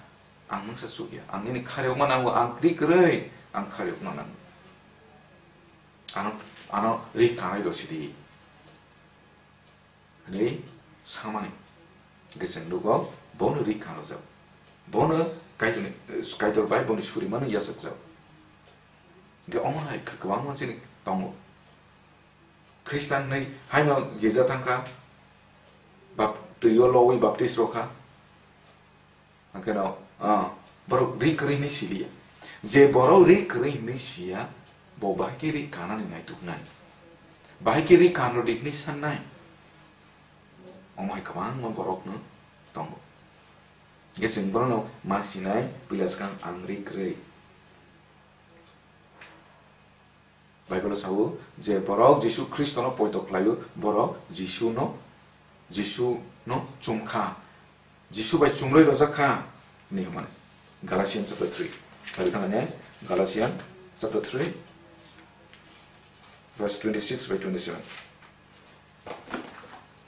ang mungsa chukya. Ang nini khariyokma nango, ang kri kwrwi, ang khariyokma nango. Ano, ano ri kanai rw sidi. Hwnwi samani. Hwnkhe chwng nugo, bono ri kanrwjak. Bono Kaitorni, Kaitor bai boni surimano yachakjak. Hwnkhe omo hai kwbangma chini tongo. Khristan hwnwi haino girja thangkha, bap-, twio lowi baptis rokha. Hwnkhe no, ah, borok ri kwrwi hwnwi siliya. Je borok ri kwrwi hwnwi siya, bo bahai khe ri kanani naituknai. Bahai khe ri kanrwdi hwnwi sannai. Omo hai kwbangma borokno tongo. Hwnkhe chwng bonono ma sinai, puila swkang ang ri kwrwi. Bible o sao je borok Jisu Khristono poito khlaio, borok Jisuno, Jisuno chumkha, Jisu bai chumrwi rwjakha, hinwi hwnmani. Galatian chapter three. Phari thangani Galatian chapter three, verse twenty-six by twenty-seven.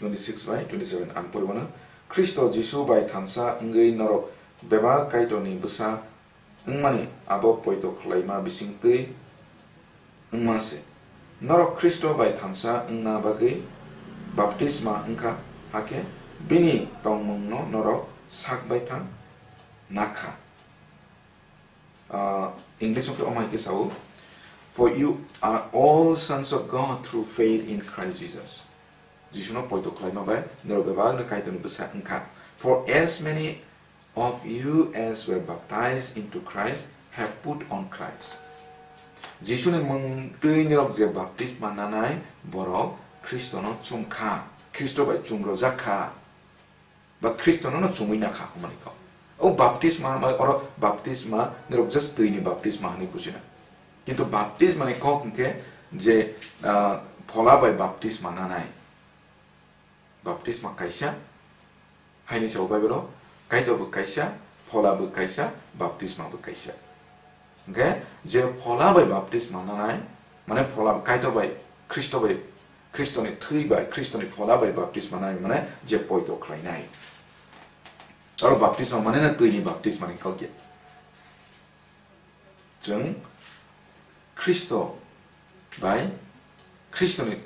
Twenty-six by twenty-seven ang pori mano. Khristo Jisu bai thansa wngwi norok bebak Kaitorni bwsa wngmani abo poito khlaima bisingtwi wngma se. Norok Khristo bai thansa wngna bagwi baptisma wngkha, hakhe bini tongmungno norok sak baithang nakha. Ah, English o khe omo hai khe sao, "For you are all sons of God through faith in Christ Jesus." Jisuno poito khlaima bai norok bebakno Kaitorni bwsa wngkha. "For as many of you as were baptized into Christ have put on Christ." Jisuni mung twi norok je baptisma nanai, borok Khristono chumkha, Khristo bai chumrojak kha. Ba Khristono no chumui nakha hwnmani kok. O baptisma, ma-, oro baptisma, norok just twi ni baptisma hwnwi bujina. Kintu baptisma ni kok hwnkhe je, ah, phola bai baptisma nanai. Baptisma kaisa, haini sao Bible o, Kaitor bo kaisa, phola bo kaisa, baptisma bo kaisa. Hwnkhe je phola bai baptisma nanai, mane phola Kaitor bai, Khristo bai, Khristoni thwi bai, Khristoni phola bai baptisma nai, mane je poito khlainai. Oro baptisma mane na twi ni baptisma ni kok ya. Chwng Khristo bai, Khristoni,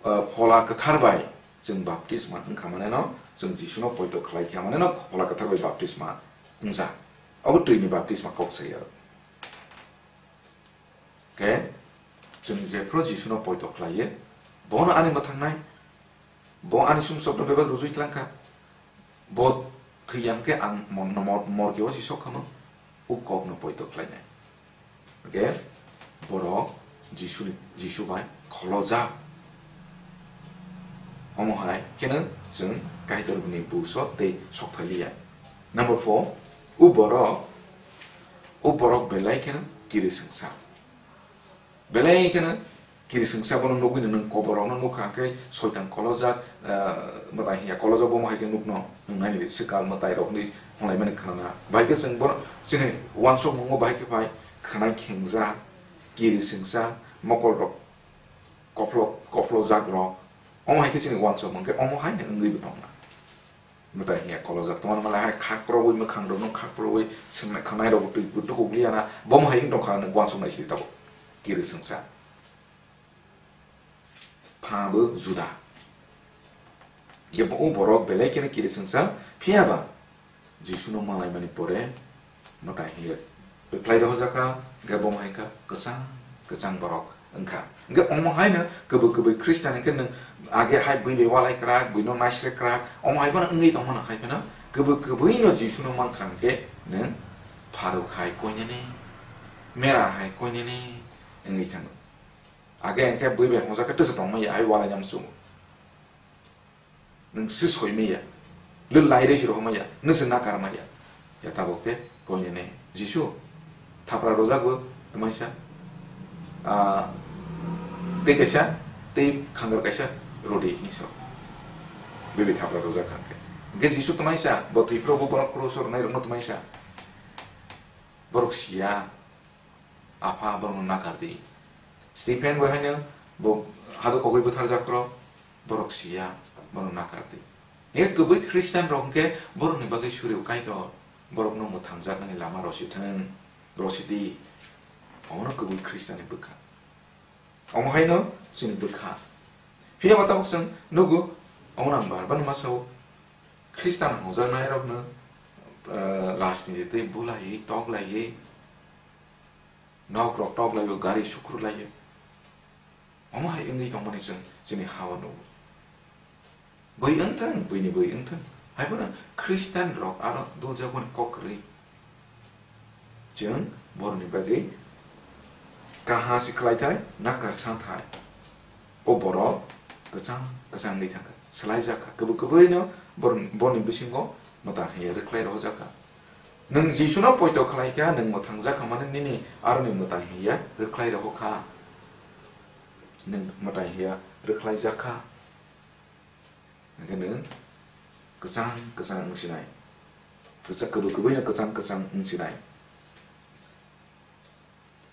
uh, phola kwthar bai chwng baptisma wngkha mane no, chwng Jisuno poito khlai kha mane no phola kwthar bai baptisma wngjak. Obo twi ni baptisma kok sai aro. Khe chwng jephru Jisuno poito khlaiwi, bono ani mwthangnai, bo ani sumsokno bebak rwjui tlangkha, bo thwi ya hwnkhe ang mon-, mor-, morgeo si sok kha mano, o kokno poito khlainai. Hwnkhe borok Jisuni, Jisu bai kholojak. Omo hai kheno chwng Kaitorni buso tei sok phai liya. Number four, o borok, o borok belai kheno kirisingsa. Belai kheno kirisingsa bono nugwi nwng koborokno nukha, hwnkhe soitan kolojak, ah, mwtai hiya kolojak, bomo hai khe nukno nwng naini swkang mwtairok hwnwi hwnlaimani khnana. Bahai khe chwng bono chini uansukmungo bahai khe phai khwnai khengjak, kirisingsa, mokolrok kophlo-, kophlojakrok, omo hai khe chini uansukmung khe omo haino wngwi bo tongna. Mwtai hiya kolojak tongmani malai hai khak prowi mwkhang rokno khak prowi swngnai khwnai rok twi tukuk liya na, bomo hai wng tongkha hwnwi uansuk nai sidi tabuk. Kirisingsa. Pha bo juda. Je bo borok belai kheno kirisingsa, phiya ba Jisuno malaimani pore mwtai hiya rwkhlai rohorjak kha, hwnkhe bomo hai kha kwchang kwchang borok wngkha. Hwnkhe omo haino kwbwi kwbwi Khristan hwnkhe nwng age hai bui bai walai kwrak, buino naisre kwrak, omo hai bono wngwi tongmano hai phano kwbwi kwbwino Jisuno mankha hwnkhe nwng pharuk hai koinene, mera hai koinene wngwi thango. Age hwnkhe bui bai hwnjak khe twsa tongmaya, hai walai yam chungo. Nwng se soi maya, le lai resi rohor maya, nwng se nakar maya. Ya tabuk khe koinene Jisu thapra rojak bo twmaisa, ah, tei kaisa, tei khangar kaisa rodi hinwi sao. Bebe thapra rojak kha khe. Hwnkhe Jisu twmaisa, bo thwi phuru bo borok krus o rwnai rokno twmaisa. Borok siya, Apha, borokno nakar di. Stephen bo haino bo hado kogwi butharjak rok, borok siya, bono nakar di. Eke kwbwi Christian rok hwnkhe borokni bagwi suri o Kaitor, borokno mwthangjaknani lama rosithwng, rosidi. Omono kwbwi Christian ni bwkha. Omo haino chini bwkha. Phiya ba tabuk chwng nugo, omo nang bar bar ma sao, Christian hwnjaknai rokno, eh, rajniti twi bulaiwi, toklaiwi, nok rok toklaiwi, gari sukrulaiwi. Omo hai wngwi tongmani chwng chini ha-o nugo. Bui wngthang, buini bui wngthang. Haiphano Christian rok aro duljakmani kok kwrwi. Chwng borokni bagwi kaha se khlai thai, nakar sa thai. O borok kwchang kwchang wngwi thangkha, swlaijakha. Kwbwi kwbwino bor-, borokni bisingo mwta hiya rwkhlai rohorjakha. Nwng Jisuno poito khlai kha, nwng mwthangjak kha mani nini aroni mwta hiya rwkhlai rohorkha. Nwng mwta hiya rwkhlaijakha. Hwnkhe nwng kwchang kwchang wngsinai. Kwchang kwbwi kwbwino kwchang kwchang wngsinai.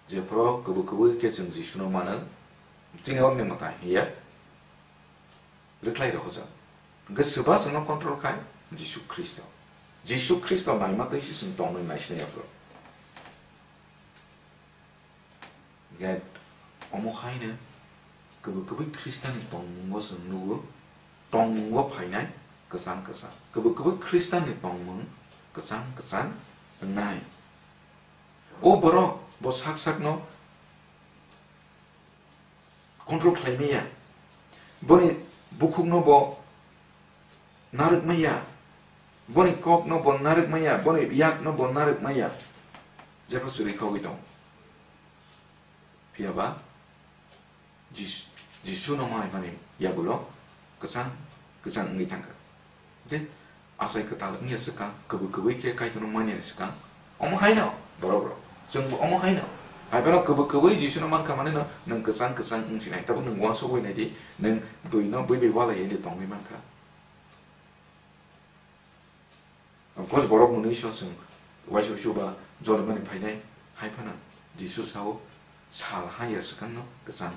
Jephru kwbwi kwbwi khe chwng Jisuno mano, chini orni mwtai hiya rwkhlai rohorjak. Hwnkhe swba chwngno control khai? Jisu Khristo. Jisu Khristo naima twi se chwng tongnai naisinai aphuru. Hingkhe omo haino kwbwi kwbwi Khristanni tongmungo chwng nugo, tongmungo phainai kwchang kwchang. Kwbwi kwbwi Khristanni tongmung kwchang kwchang wngnai. O borok bo sak sakno control khlai maya. Boni bukhukno bo narwk maya. Boni kokno bo narwk maya. Boni yakno bo narwk maya. Jepho chwrwi khogwi tong. Phiya ba Jis-, Jisu no manai mani yagulo kwchang kwchang wngwi thangkha. Tei achai kwtal wngya swkang, kwbwi kwbwi khe Kaitorno manya swkang, omo haino borok rok, chwngbo omo haino. Hai phano kwbwi kwbwi Jisuno mankha manwi no nwng kwchang kwchang wngsinai, tabuk nwng uansugwi naidi, nwng bwino bwi bai walai di tongwi mankha. Of course, borok mwnwi so chwng uaisa uaisa ba jolimani phainai, hai phano Jisu sao, sal haya swkangno kwchang,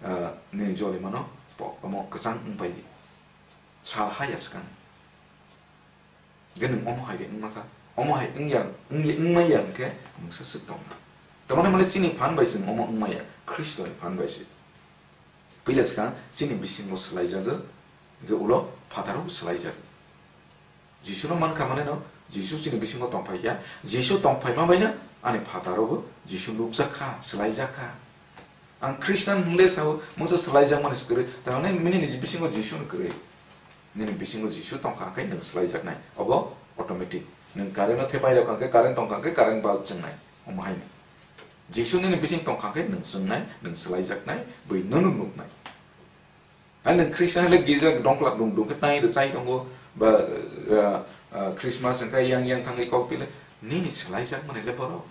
ah, nini jolimano po-, omo kwchang wngpai di. Sal haya swkang. Hwnkhe nwng omo hai de wngma kha. Omo hai wngya, wngya, wngmaya hwnkhe nwng sa swk tongma. Tamoni hwnle chini phan bai chwng omo wngmaya, Khristoni phan bai se. Puila swkang chini bisingo swlaijago, hwnkhe ulo phataro swlaijago. Jisuno mankha maneno, Jisu chini bisingo tongphaikha. Jisu tongphaima baino ani phataro bo Jisu nukjak kha, swlaijak kha. Ang Khristan hwnle sao, mungsa swlaijakmani se kwrwi, tamani nini bisingo Jisu no kwrwi. Nini bisingo Jisu tongkha, hwnkhe nwng swlaijaknai. Obo automatic. Nwng current no thepai rok hwnkhe, current tongkha, hwnkhe current bulb chwngnai. Omo haino. Jisu nini bising tongkha, hwnkhe nwng chwngnai, nwng swlaijaknai, bui nono nuknai. Hai nwng Khristan le girja dongkla dong dong khe tai rwchai tongo, ba, ah, ah, Christmas wngkha yang yang thangwi kok pile, nini swlaijakmani le borok.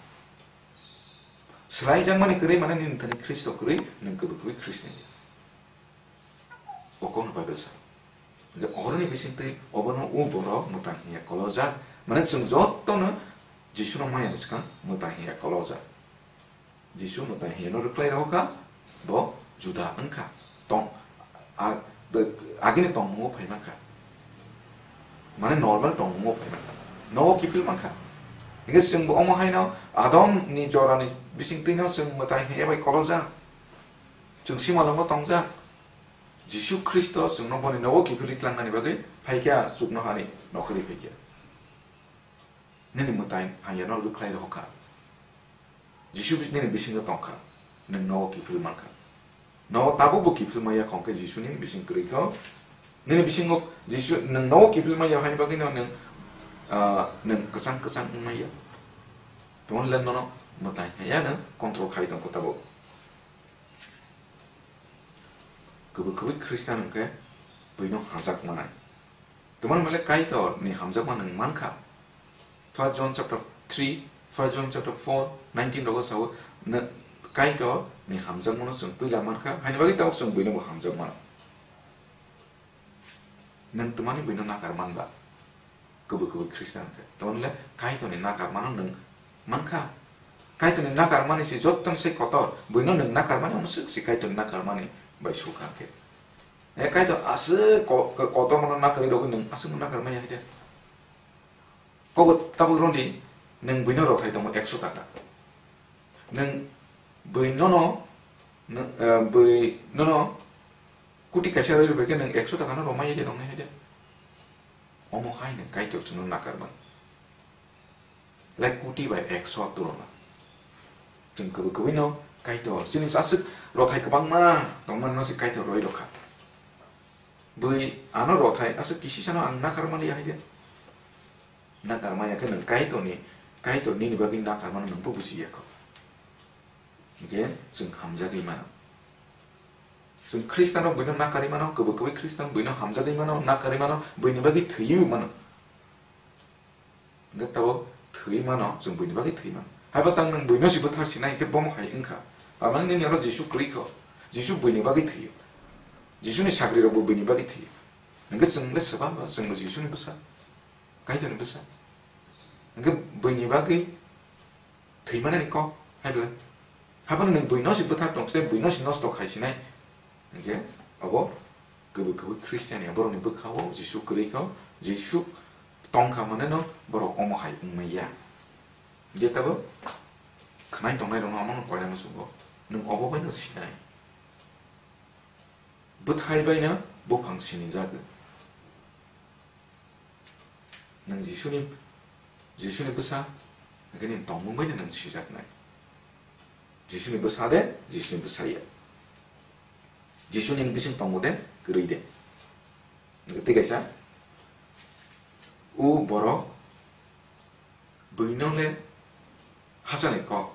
Swlaijakmani kwrwi mane nini thani Khristo kwrwi, nwng kwbwi kwbwi Khristian ya. O kokno Bible sa. Hwnkhe oroni bisingtwi obono o borok mwtai hiya kolojak, mane chwng jotono Jisuno maya ni swkang mwtai hiya kolojak. Jisu mwtai hiyano rwkhlai rohorkha, bo juda wngkha. Tong, a-, be-, agini tongmungo phaimankha. Mane normal tongmungo phaimankha. Nogo kiphil mankha. Hingke chwngbo omo haino Adamni jorani bisingtwino chwng mwtai hiya bai kolojak. Chwng simalongo tongjak. Jisu Khristo chwngno boni nogo kiphilwi tlangnani bagwi phaikha, chuknohani nokhorwi phaikha. Nini mwtai hanyano rwkhlai rohorkha. Jisu bis-, nini bisingo tongkha. Nwng nogo kiphil mankha. Nogo tabukbo kiphil maya khongkhe Jisu nini bising kwrwi kho. Nini bisingo Jisu nwng nogo kiphil maya haini bagwino nwng, ah, nwng kwchang kwchang wngmaya. Tongmani le nono mwtai haya nwng control khai tongkho tabuk. Kwbwi kwbwi Khristian hwnkhe buino hamjak manai. Tongmani male Kaitor ni hamjakma nwng mankha. First John chapter three, First John chapter four, nineteen rogo sao, nw-, Kaitor ni hamjakmano chwng puila mankha, haini bagwi tabuk chwng buino bo hamjak mano. Nwng twmani buino nakar manba? Kwbwi kwbwi Khristian khe. Tongmani le Kaitor ni nakar mano nwng mankha. Kaitorni nakarmani se jottoni se kotor, buino nwng nakarmani omo swk se Kaitorni nakarmani bai sukha khe. E Kaitor aswk ko-, ko-, kotormano nakarwi rogwi nwng aswkno nakarmaya hai de. Kobo tabuk rwdi, nwng buino rothai tongo ekso taka. Nwng bui nono, nwng, eh, bui nono kuti kaisa rwi rwbaikhe nwng ekso takano romaya de tongnai hai de. Omo hai nwng Kaitor chwngno nakarmani. Like kuti bai ekso turuna. Chwng kwbwi kwbwino Kaitor, chini aswk rothai kwbangma tongmani no se Kaitor roi rokha. Bui ano rothai aswk kisisano ang nakarmaliya hai de. Nakarmaya khe nwng Kaitorni, Kaitor nini bagwi nakarmano nwng bo bujiya kho. Hingkhe chwng hamjagwi mano. Chwng Khristanrok buino nakarwi mano, kwbwi kwbwi Khristan buino hamjagwi mano, nakarwi mano, buini bagwi thwiwi mano. Hingkhe tabuk thwi mano, chwng buini bagwi thwi mano. Haiba tang nwng buino si bwthar sinai, hingkhe bomo hai wngkha. Tamani nini oro Jisu kwrwi kho. Jisu buini bagwi thwio. Jisuni sagrirokbo buini bagwi thwio. Hingkhe chwng le swbang ba, chwngbo Jisuni bwsa. Kaitorni bwsa. Hingkhe buini bagwi thwimanani kok, hai bwle. Haphano nwng buino si bwthar tong, se buino si nosto khai sinai. Hingkhe abo kwbwi kwbwi Christian ya, borokni bwkha-o Jisu kwrwi kho, Jisu tongkha maneno borok omo hai wngmaya. Je tabuk khwnai tongnai rokno omono koinai muchungo, nwng obo baino sinai. Bwthai baino buphang sinijagwi. Nwng Jisuni, Jisuni bwsa, hwnkhe nini tongmung bai nwng sijaknai. Jisuni bwsa de, Jisuni bwsa ya. Jisuni bising tongo de, kwrwi de. Hwnkhe tei kaisa, o borok buino le hachani kok.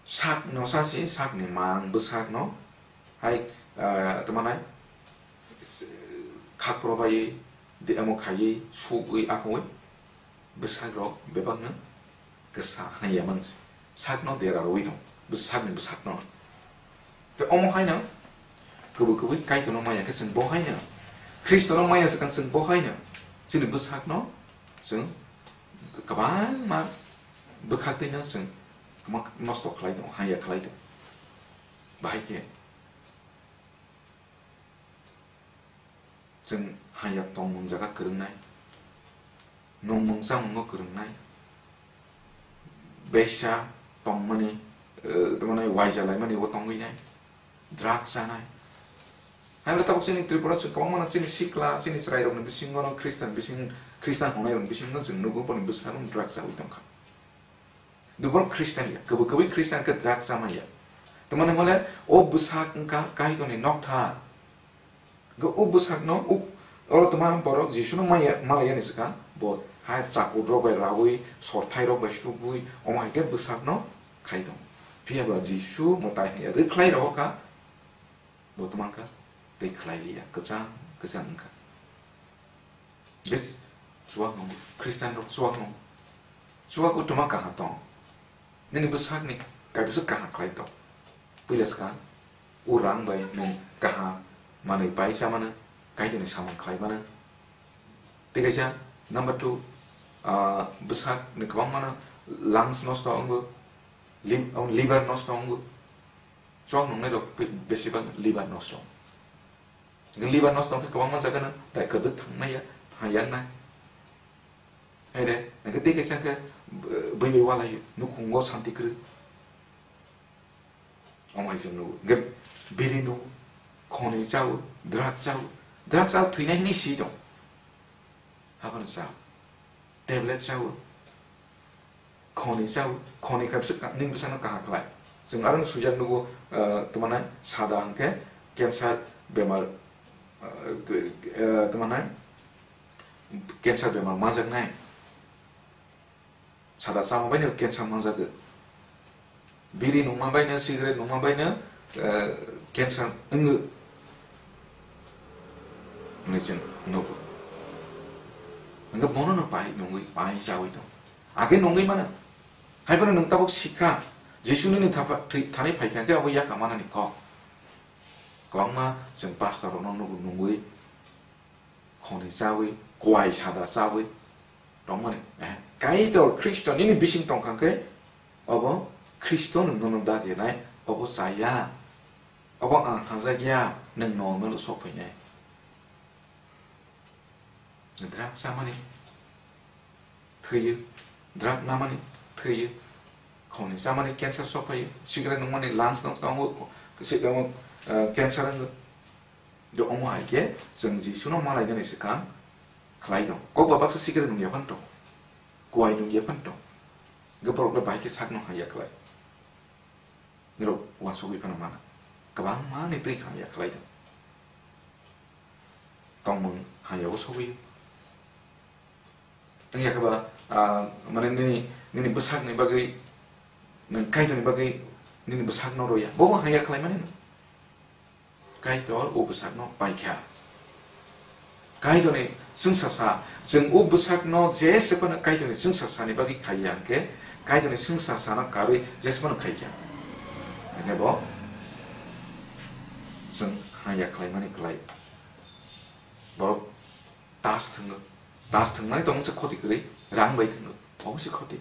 Sakno sasi, sakni mang bwsakno hai, ah, tamo nai, khakro bai de amo khaiwi sugwi akhoi bwsakrok bebakno kwsa hanya mang se. Sakno dera rwui tong, bwsakni bwsakno. Tei omo haino kwbwi kwbwi Kaitorno maya khe chwng bo haino, Khristono maya swkang chwng bo haino, chini bwsakno chwng kwbangma bwkhak twi no chwng kwma nosto khlai tongo, haya khlai tongo. Bahai khe chwng haya tongmung jaga kwrwngnai, nungmung chamung no kwrwngnai, besa tongmani, eh, tongmani waija laimani bo tongwi nai, drugs chanai. Hai tabuk chini Tripura chwng kwbangma no chini sikla, chini chwrairokni bisingo no Christian bising, Christian hwnnairokni bisingo no chwng nugo boni bwskango drugs chawi tongkha. Borok Christian ya, kwbwi kwbwi Christian khe drugs chamaya. Tamani hwnle o bwsak wngkha Kaitorni nokthar. Hwnkhe o bwsakno, o, oro tongma borok Jisuno maya, malayani swkang, bo hai chakurrok bai raui, sorthairok bai sugui, omo hai khe bwsakno khai tongo. Phiya ba Jisu mwtai hai rwkhlai rohor kha, bo tongma kha, tei khlai liya, kwchang, kwchang wngkha. Bes chuak nung, Christian rok chuak nung. Chuak o tongma kaham tong. Nini bwsakni kaibwswk kaham khlai tong. Puila swkang, o rang bai nwng kaham manwi pai cha mano, Kaitorni samung khlai mano. Tei kaisa, number two, ah, bwsakni kwbangma no lungs nosto wngo, lim-, liver nosto wngo. Chuak nungnai rok be-, besibak liver nosto. Liver nosto wngkhe kwbangma jaga no dai kwdwk thangnai ya, ha yang nai. Hai de, hwnkhe tei kaisa khe, bui bai walai nukhungo santi kwrwi. Omo hai se nugo. Hwnkhe biri nugo, khoni chao, drugs chao. Drugs chao thwinai hinwi si tong. Haphano chao. Tablet chao. Khoni chao, khoni khe bwswk ka-, nini bwsakno kaham khlai. Chwng aro no swijak nugo, eh, tamo nai sada hwnkhe cancer bemar, eh, eh, tamo nai cancer bemar manjaknai. Sada chama bai no cancer manjago. Biri nungma bai no, cigarette nungma bai no, eh, cancer wngo. Hwnwi chwng nugo. Hwnkhe bono no pai nungwi, pai chawi tong. Age nungwi mano. Hai phano nwng tabuk sikha. Jisu nini thapa-, thwi-, thani phaikha khe abo yakha manani kok. Kwbangma chwng pastor rokno nugo nungwi, khoni chawi, kwai sada chawi tongmani. Eh, Kaitor Khristo nini bising tongkha khe obo Khristo nwng nono dagirnai, obo chaya, obo ang hamjakya, nwng normal o sok phainai. Drug chamani thwiyo, drug namani thwiyo, khoni chamani cancer sok phaio, cigarette nungmani lungs no tongo, si-, tongo, eh, cancer wngwi. Do omo hai khe chwng Jisuno malainani swkang khlai tong. Kokba baksa cigarette nungya phano tong, kuai nungya phano tong. Hwnkhe borokno bahai khe sakno hamya khlai. Nirok uansugwi phano mana. Kwbangma ni twi hamya khlai tong. Tongmung hamya o sogwi. Wngya khe ba, ah, mane nini, nini bwsakni bagwi, nwng Kaitorni bagwi nini bwsakno roya. Bo hamya khlaimani no. Kaitor o bwsakno paikha. Kaitorni chwngsa sa, chwng o bwsakno jese phano Kaitorni chwngsa sani bagwi khaiya hwnkhe, Kaitorni chwngsa sana karwi jese phano khaikha. Hwnkhe bo chwng hamya khlaimani kwlai. Borok tas thwngo. Tas thwngmani tongmungsa khoti kwrwi, rang bai thwngo. Obo se khoti.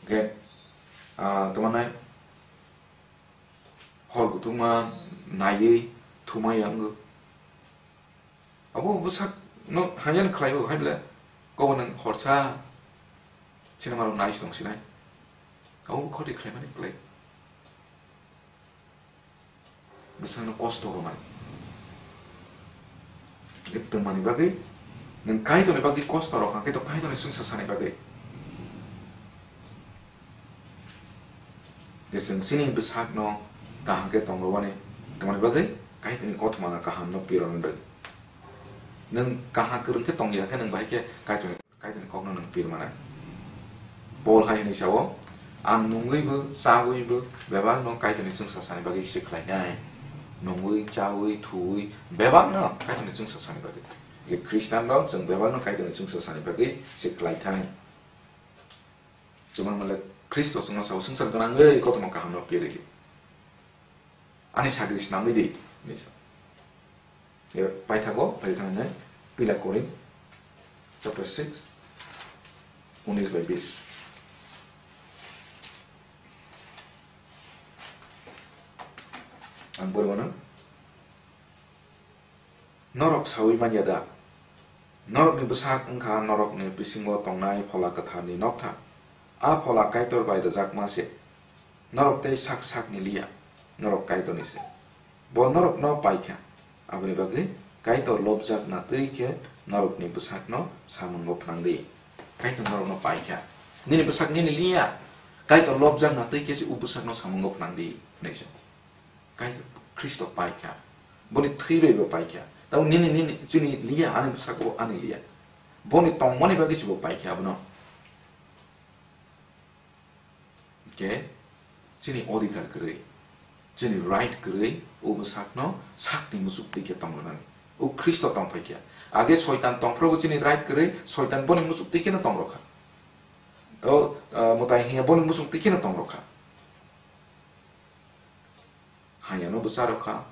Hwnkhe, ah, tamo nai hor kuthukma naiwi thumai ya wngwi. Abo bwsakno hamya no khlai o, hai bwle kobo nwng horsa sinimaro nai se tong sinai. Abo khoti khlaimani kwlai. Bwsakno kosto rwmani. Tongmani bagwi, nwng Kaitorni bagwi kosto rw kha, khe to Kaitorni chwngsa sani bagwi. Khe chwng chini bwsakno kaham khe tong rwmani, tongmani bagwi Kaitorni kothoma kaham no pirwrwmani bagwi. Nwng kaham kwrwng khe tong ya khe nwng bahai khe Kaitorni Kaitorni kokno nwng pir manai. Paul hai hwnwi sao, "Ang nungwibo, chawibo, bebakno Kaitorni chwngsa sani bagwi se khlainai." Nungwi, chawi, thuwi, bebakno Kaitorni chwngsa sani bagwi. Je Khristian rok, chwng bebakno Kaitorni chwngsa sani bagwi se khlaithai. Chwng male Khristo chwngno sao, "Swngchar gwnangwi kothoma kahamno pir rwdi." Ani sagri snamwi di, hinwi sa. Eba paithago, paithaknai, Pila Korinth, chapter six, unis bai bis. Ang bormano. Norok saui manya da? Norokni bwsak wngkha norokni bisingo tongnai Phola Kwtharni nokthar. A Phola Kaitor bai rwjakma se. Norok tei sak sakni liya, norok Kaitorni se. Bo norokno paikha. Aboni bagwi Kaitor lobjakna twi khe norokni bwsakno samungo phnang di. Kaitor norokno paikha. Nini bwsak nini liya. Kaitor lobjakna twi khe se o bwsakno samungo phnang di, hwnwi se. Kaitor Khristo paikha. Boni thwi bai bo paikha. Tamo nini, nini, chini liya, ani bwsako ani liya. Boni tongmani bagwi se bo paikha abono. Hwnkhe chini odhikar kwrwi, chini right kwrwi o bwsakno sakni muchuk twi khe tong rwnani. O Khristo tong phaikha. Age Soitan tongphrobo chini right kwrwi, Soitan boni muchuk twi kheno tong rwkha. O, ah, mwtai hiya boni muchuk twi kheno tong rwkha. Haya no bwcha rwkha,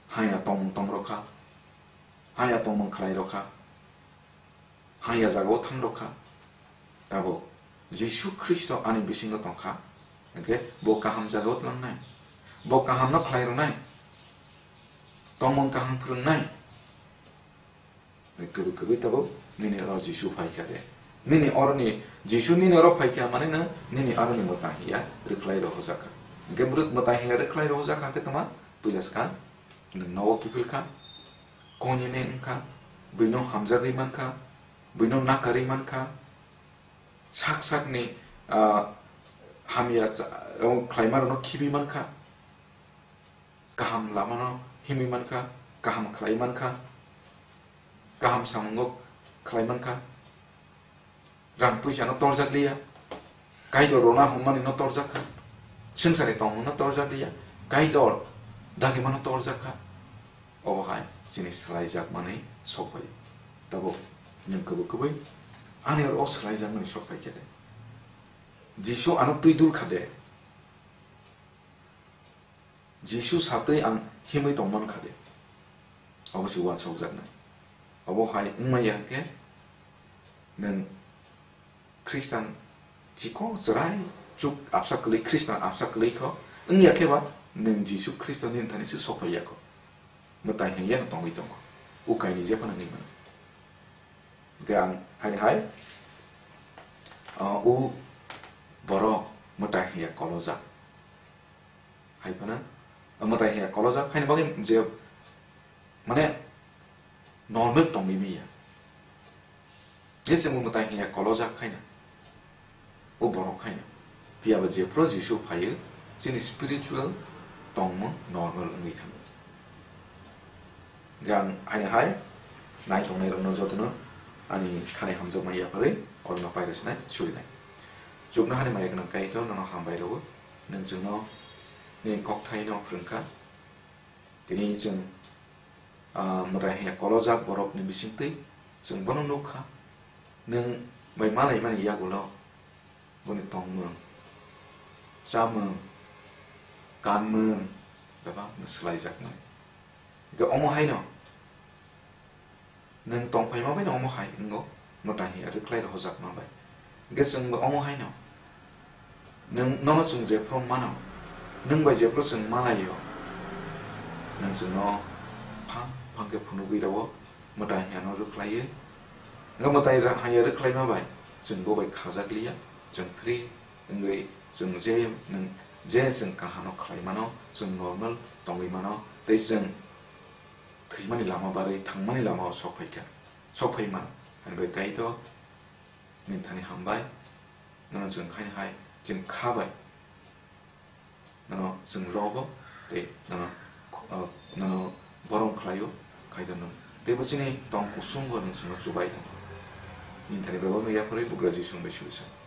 haya tongmung tong rwkha, haya tongmung khlai rwkha, haya jagao thang rwkha. Tabuk Jisu Khristo ani bisingo tongkha, hwnkhe bo kaham jagao tlangnai, bo kaham no khlai rwnai, tongmung kaham phwrwngnai. Kwbwi kwbwi tabuk nini oro Jisu phaikha de. Nini oroni Jisu nini oro phaikha mane no nini oroni mwtai hiya rwkhlai rohorjakha. Hwnkhe mwrwk mwtai hiya rwkhlai rohorjakha hwnkhe tongma puila swkang nwng nogo kiphilkha, konyene wngkha, buino hamjagwi mankha, buino nakarwi mankha, sak sakni, ah, hamya cha-, khlaima rokno khibi mankha. Kaham lamano himwi mankha, kaham khlai mankha, kaham samungo khlai mankha, rang puisano torjak liya, Kaitor rwna hwnmani no torjak kha, swngcharni tongmung no torjak liya, Kaitor dagimano torjak kha. Obo hai chini swlaijakmani sok phai. Tabuk nwng kwbwi kwbwi ani oro o swlaijakmani sok phai khe de. Jisu ano twi dul kha de. Jisu satwi ang himwi tongmani kha de? Obo se uansukjaknai. Obo hai wngmaya hwnkhe nwng Khristan chikon chwrai chuk absa kwlwi, Khristan absa kwlwi kho. Wngya khe ba nwng Jisu Khristo nini thani se sophai ya kho. Mwtai hwnwi yano tongwi tongo. O kainwi jephano wngwi mano. Hwnkhe ang haini hai, o, o borok mwtai hwnwi ya kolojak. Hai phano, o mwtai hwnwi ya kolojak, haini bagwi je, mane, normal tongwi manya. Je chwng mwtai hwnwi ya kolojak khaina, o borok khaina. Phiya ba jephru Jisu phaio, chini spiritual tongmung normal wngwi thango. Hwnkhe ang haini hai nai tongnai rokno jotono ani khani hamjakma yapharwi orokno pairw sinai surinai. Chuknohani maya gwnang Kaitor nono hambai rwo, nwng chwngno nini kokthaino phrwngkha. Tini chwng, ah, mwtai hwnwi ya kolojak borokni bisingtwi chwng bono nukha. Nwng bai malaimani yagulo boni tongmung, chamung, kanmung bebakno swlaijaknai. Hwnkhe omo haino nwng tongphaima baino omo hai wngo, mwtai hwnwi ya rwkhlai rohorjakma bai. Hwnkhe chwngbo omo haino nwng, nono chwng jephru mano, nwng bai jephru chwng malaio, nwng chwngno phang phang khe phunugwi rwo, mwtai hwnwi yano rwkhlaiwi. Hwnkhe mwtai ra-, hwnwi ya rwkhlaima bai chwng bo bai khajakliya, chwng free wngwi chwng je nwng, je chwng kahano khlai mano, chwng normal tongwi mano, tei chwng thwimani lama barwi thangmani lamao sok phaikha, sok phai mano. Ani bai Kaitor nini thani hambai, nono chwng haini hai chini kha bai nono chwng lobo tei nono, uh, nono borom khlaio, Kaitor nwng teibo chini tong kusungo nwng chwngno chubai tongo. Nini thani bebakno yapharwi Bugra Jisu bai suri sano.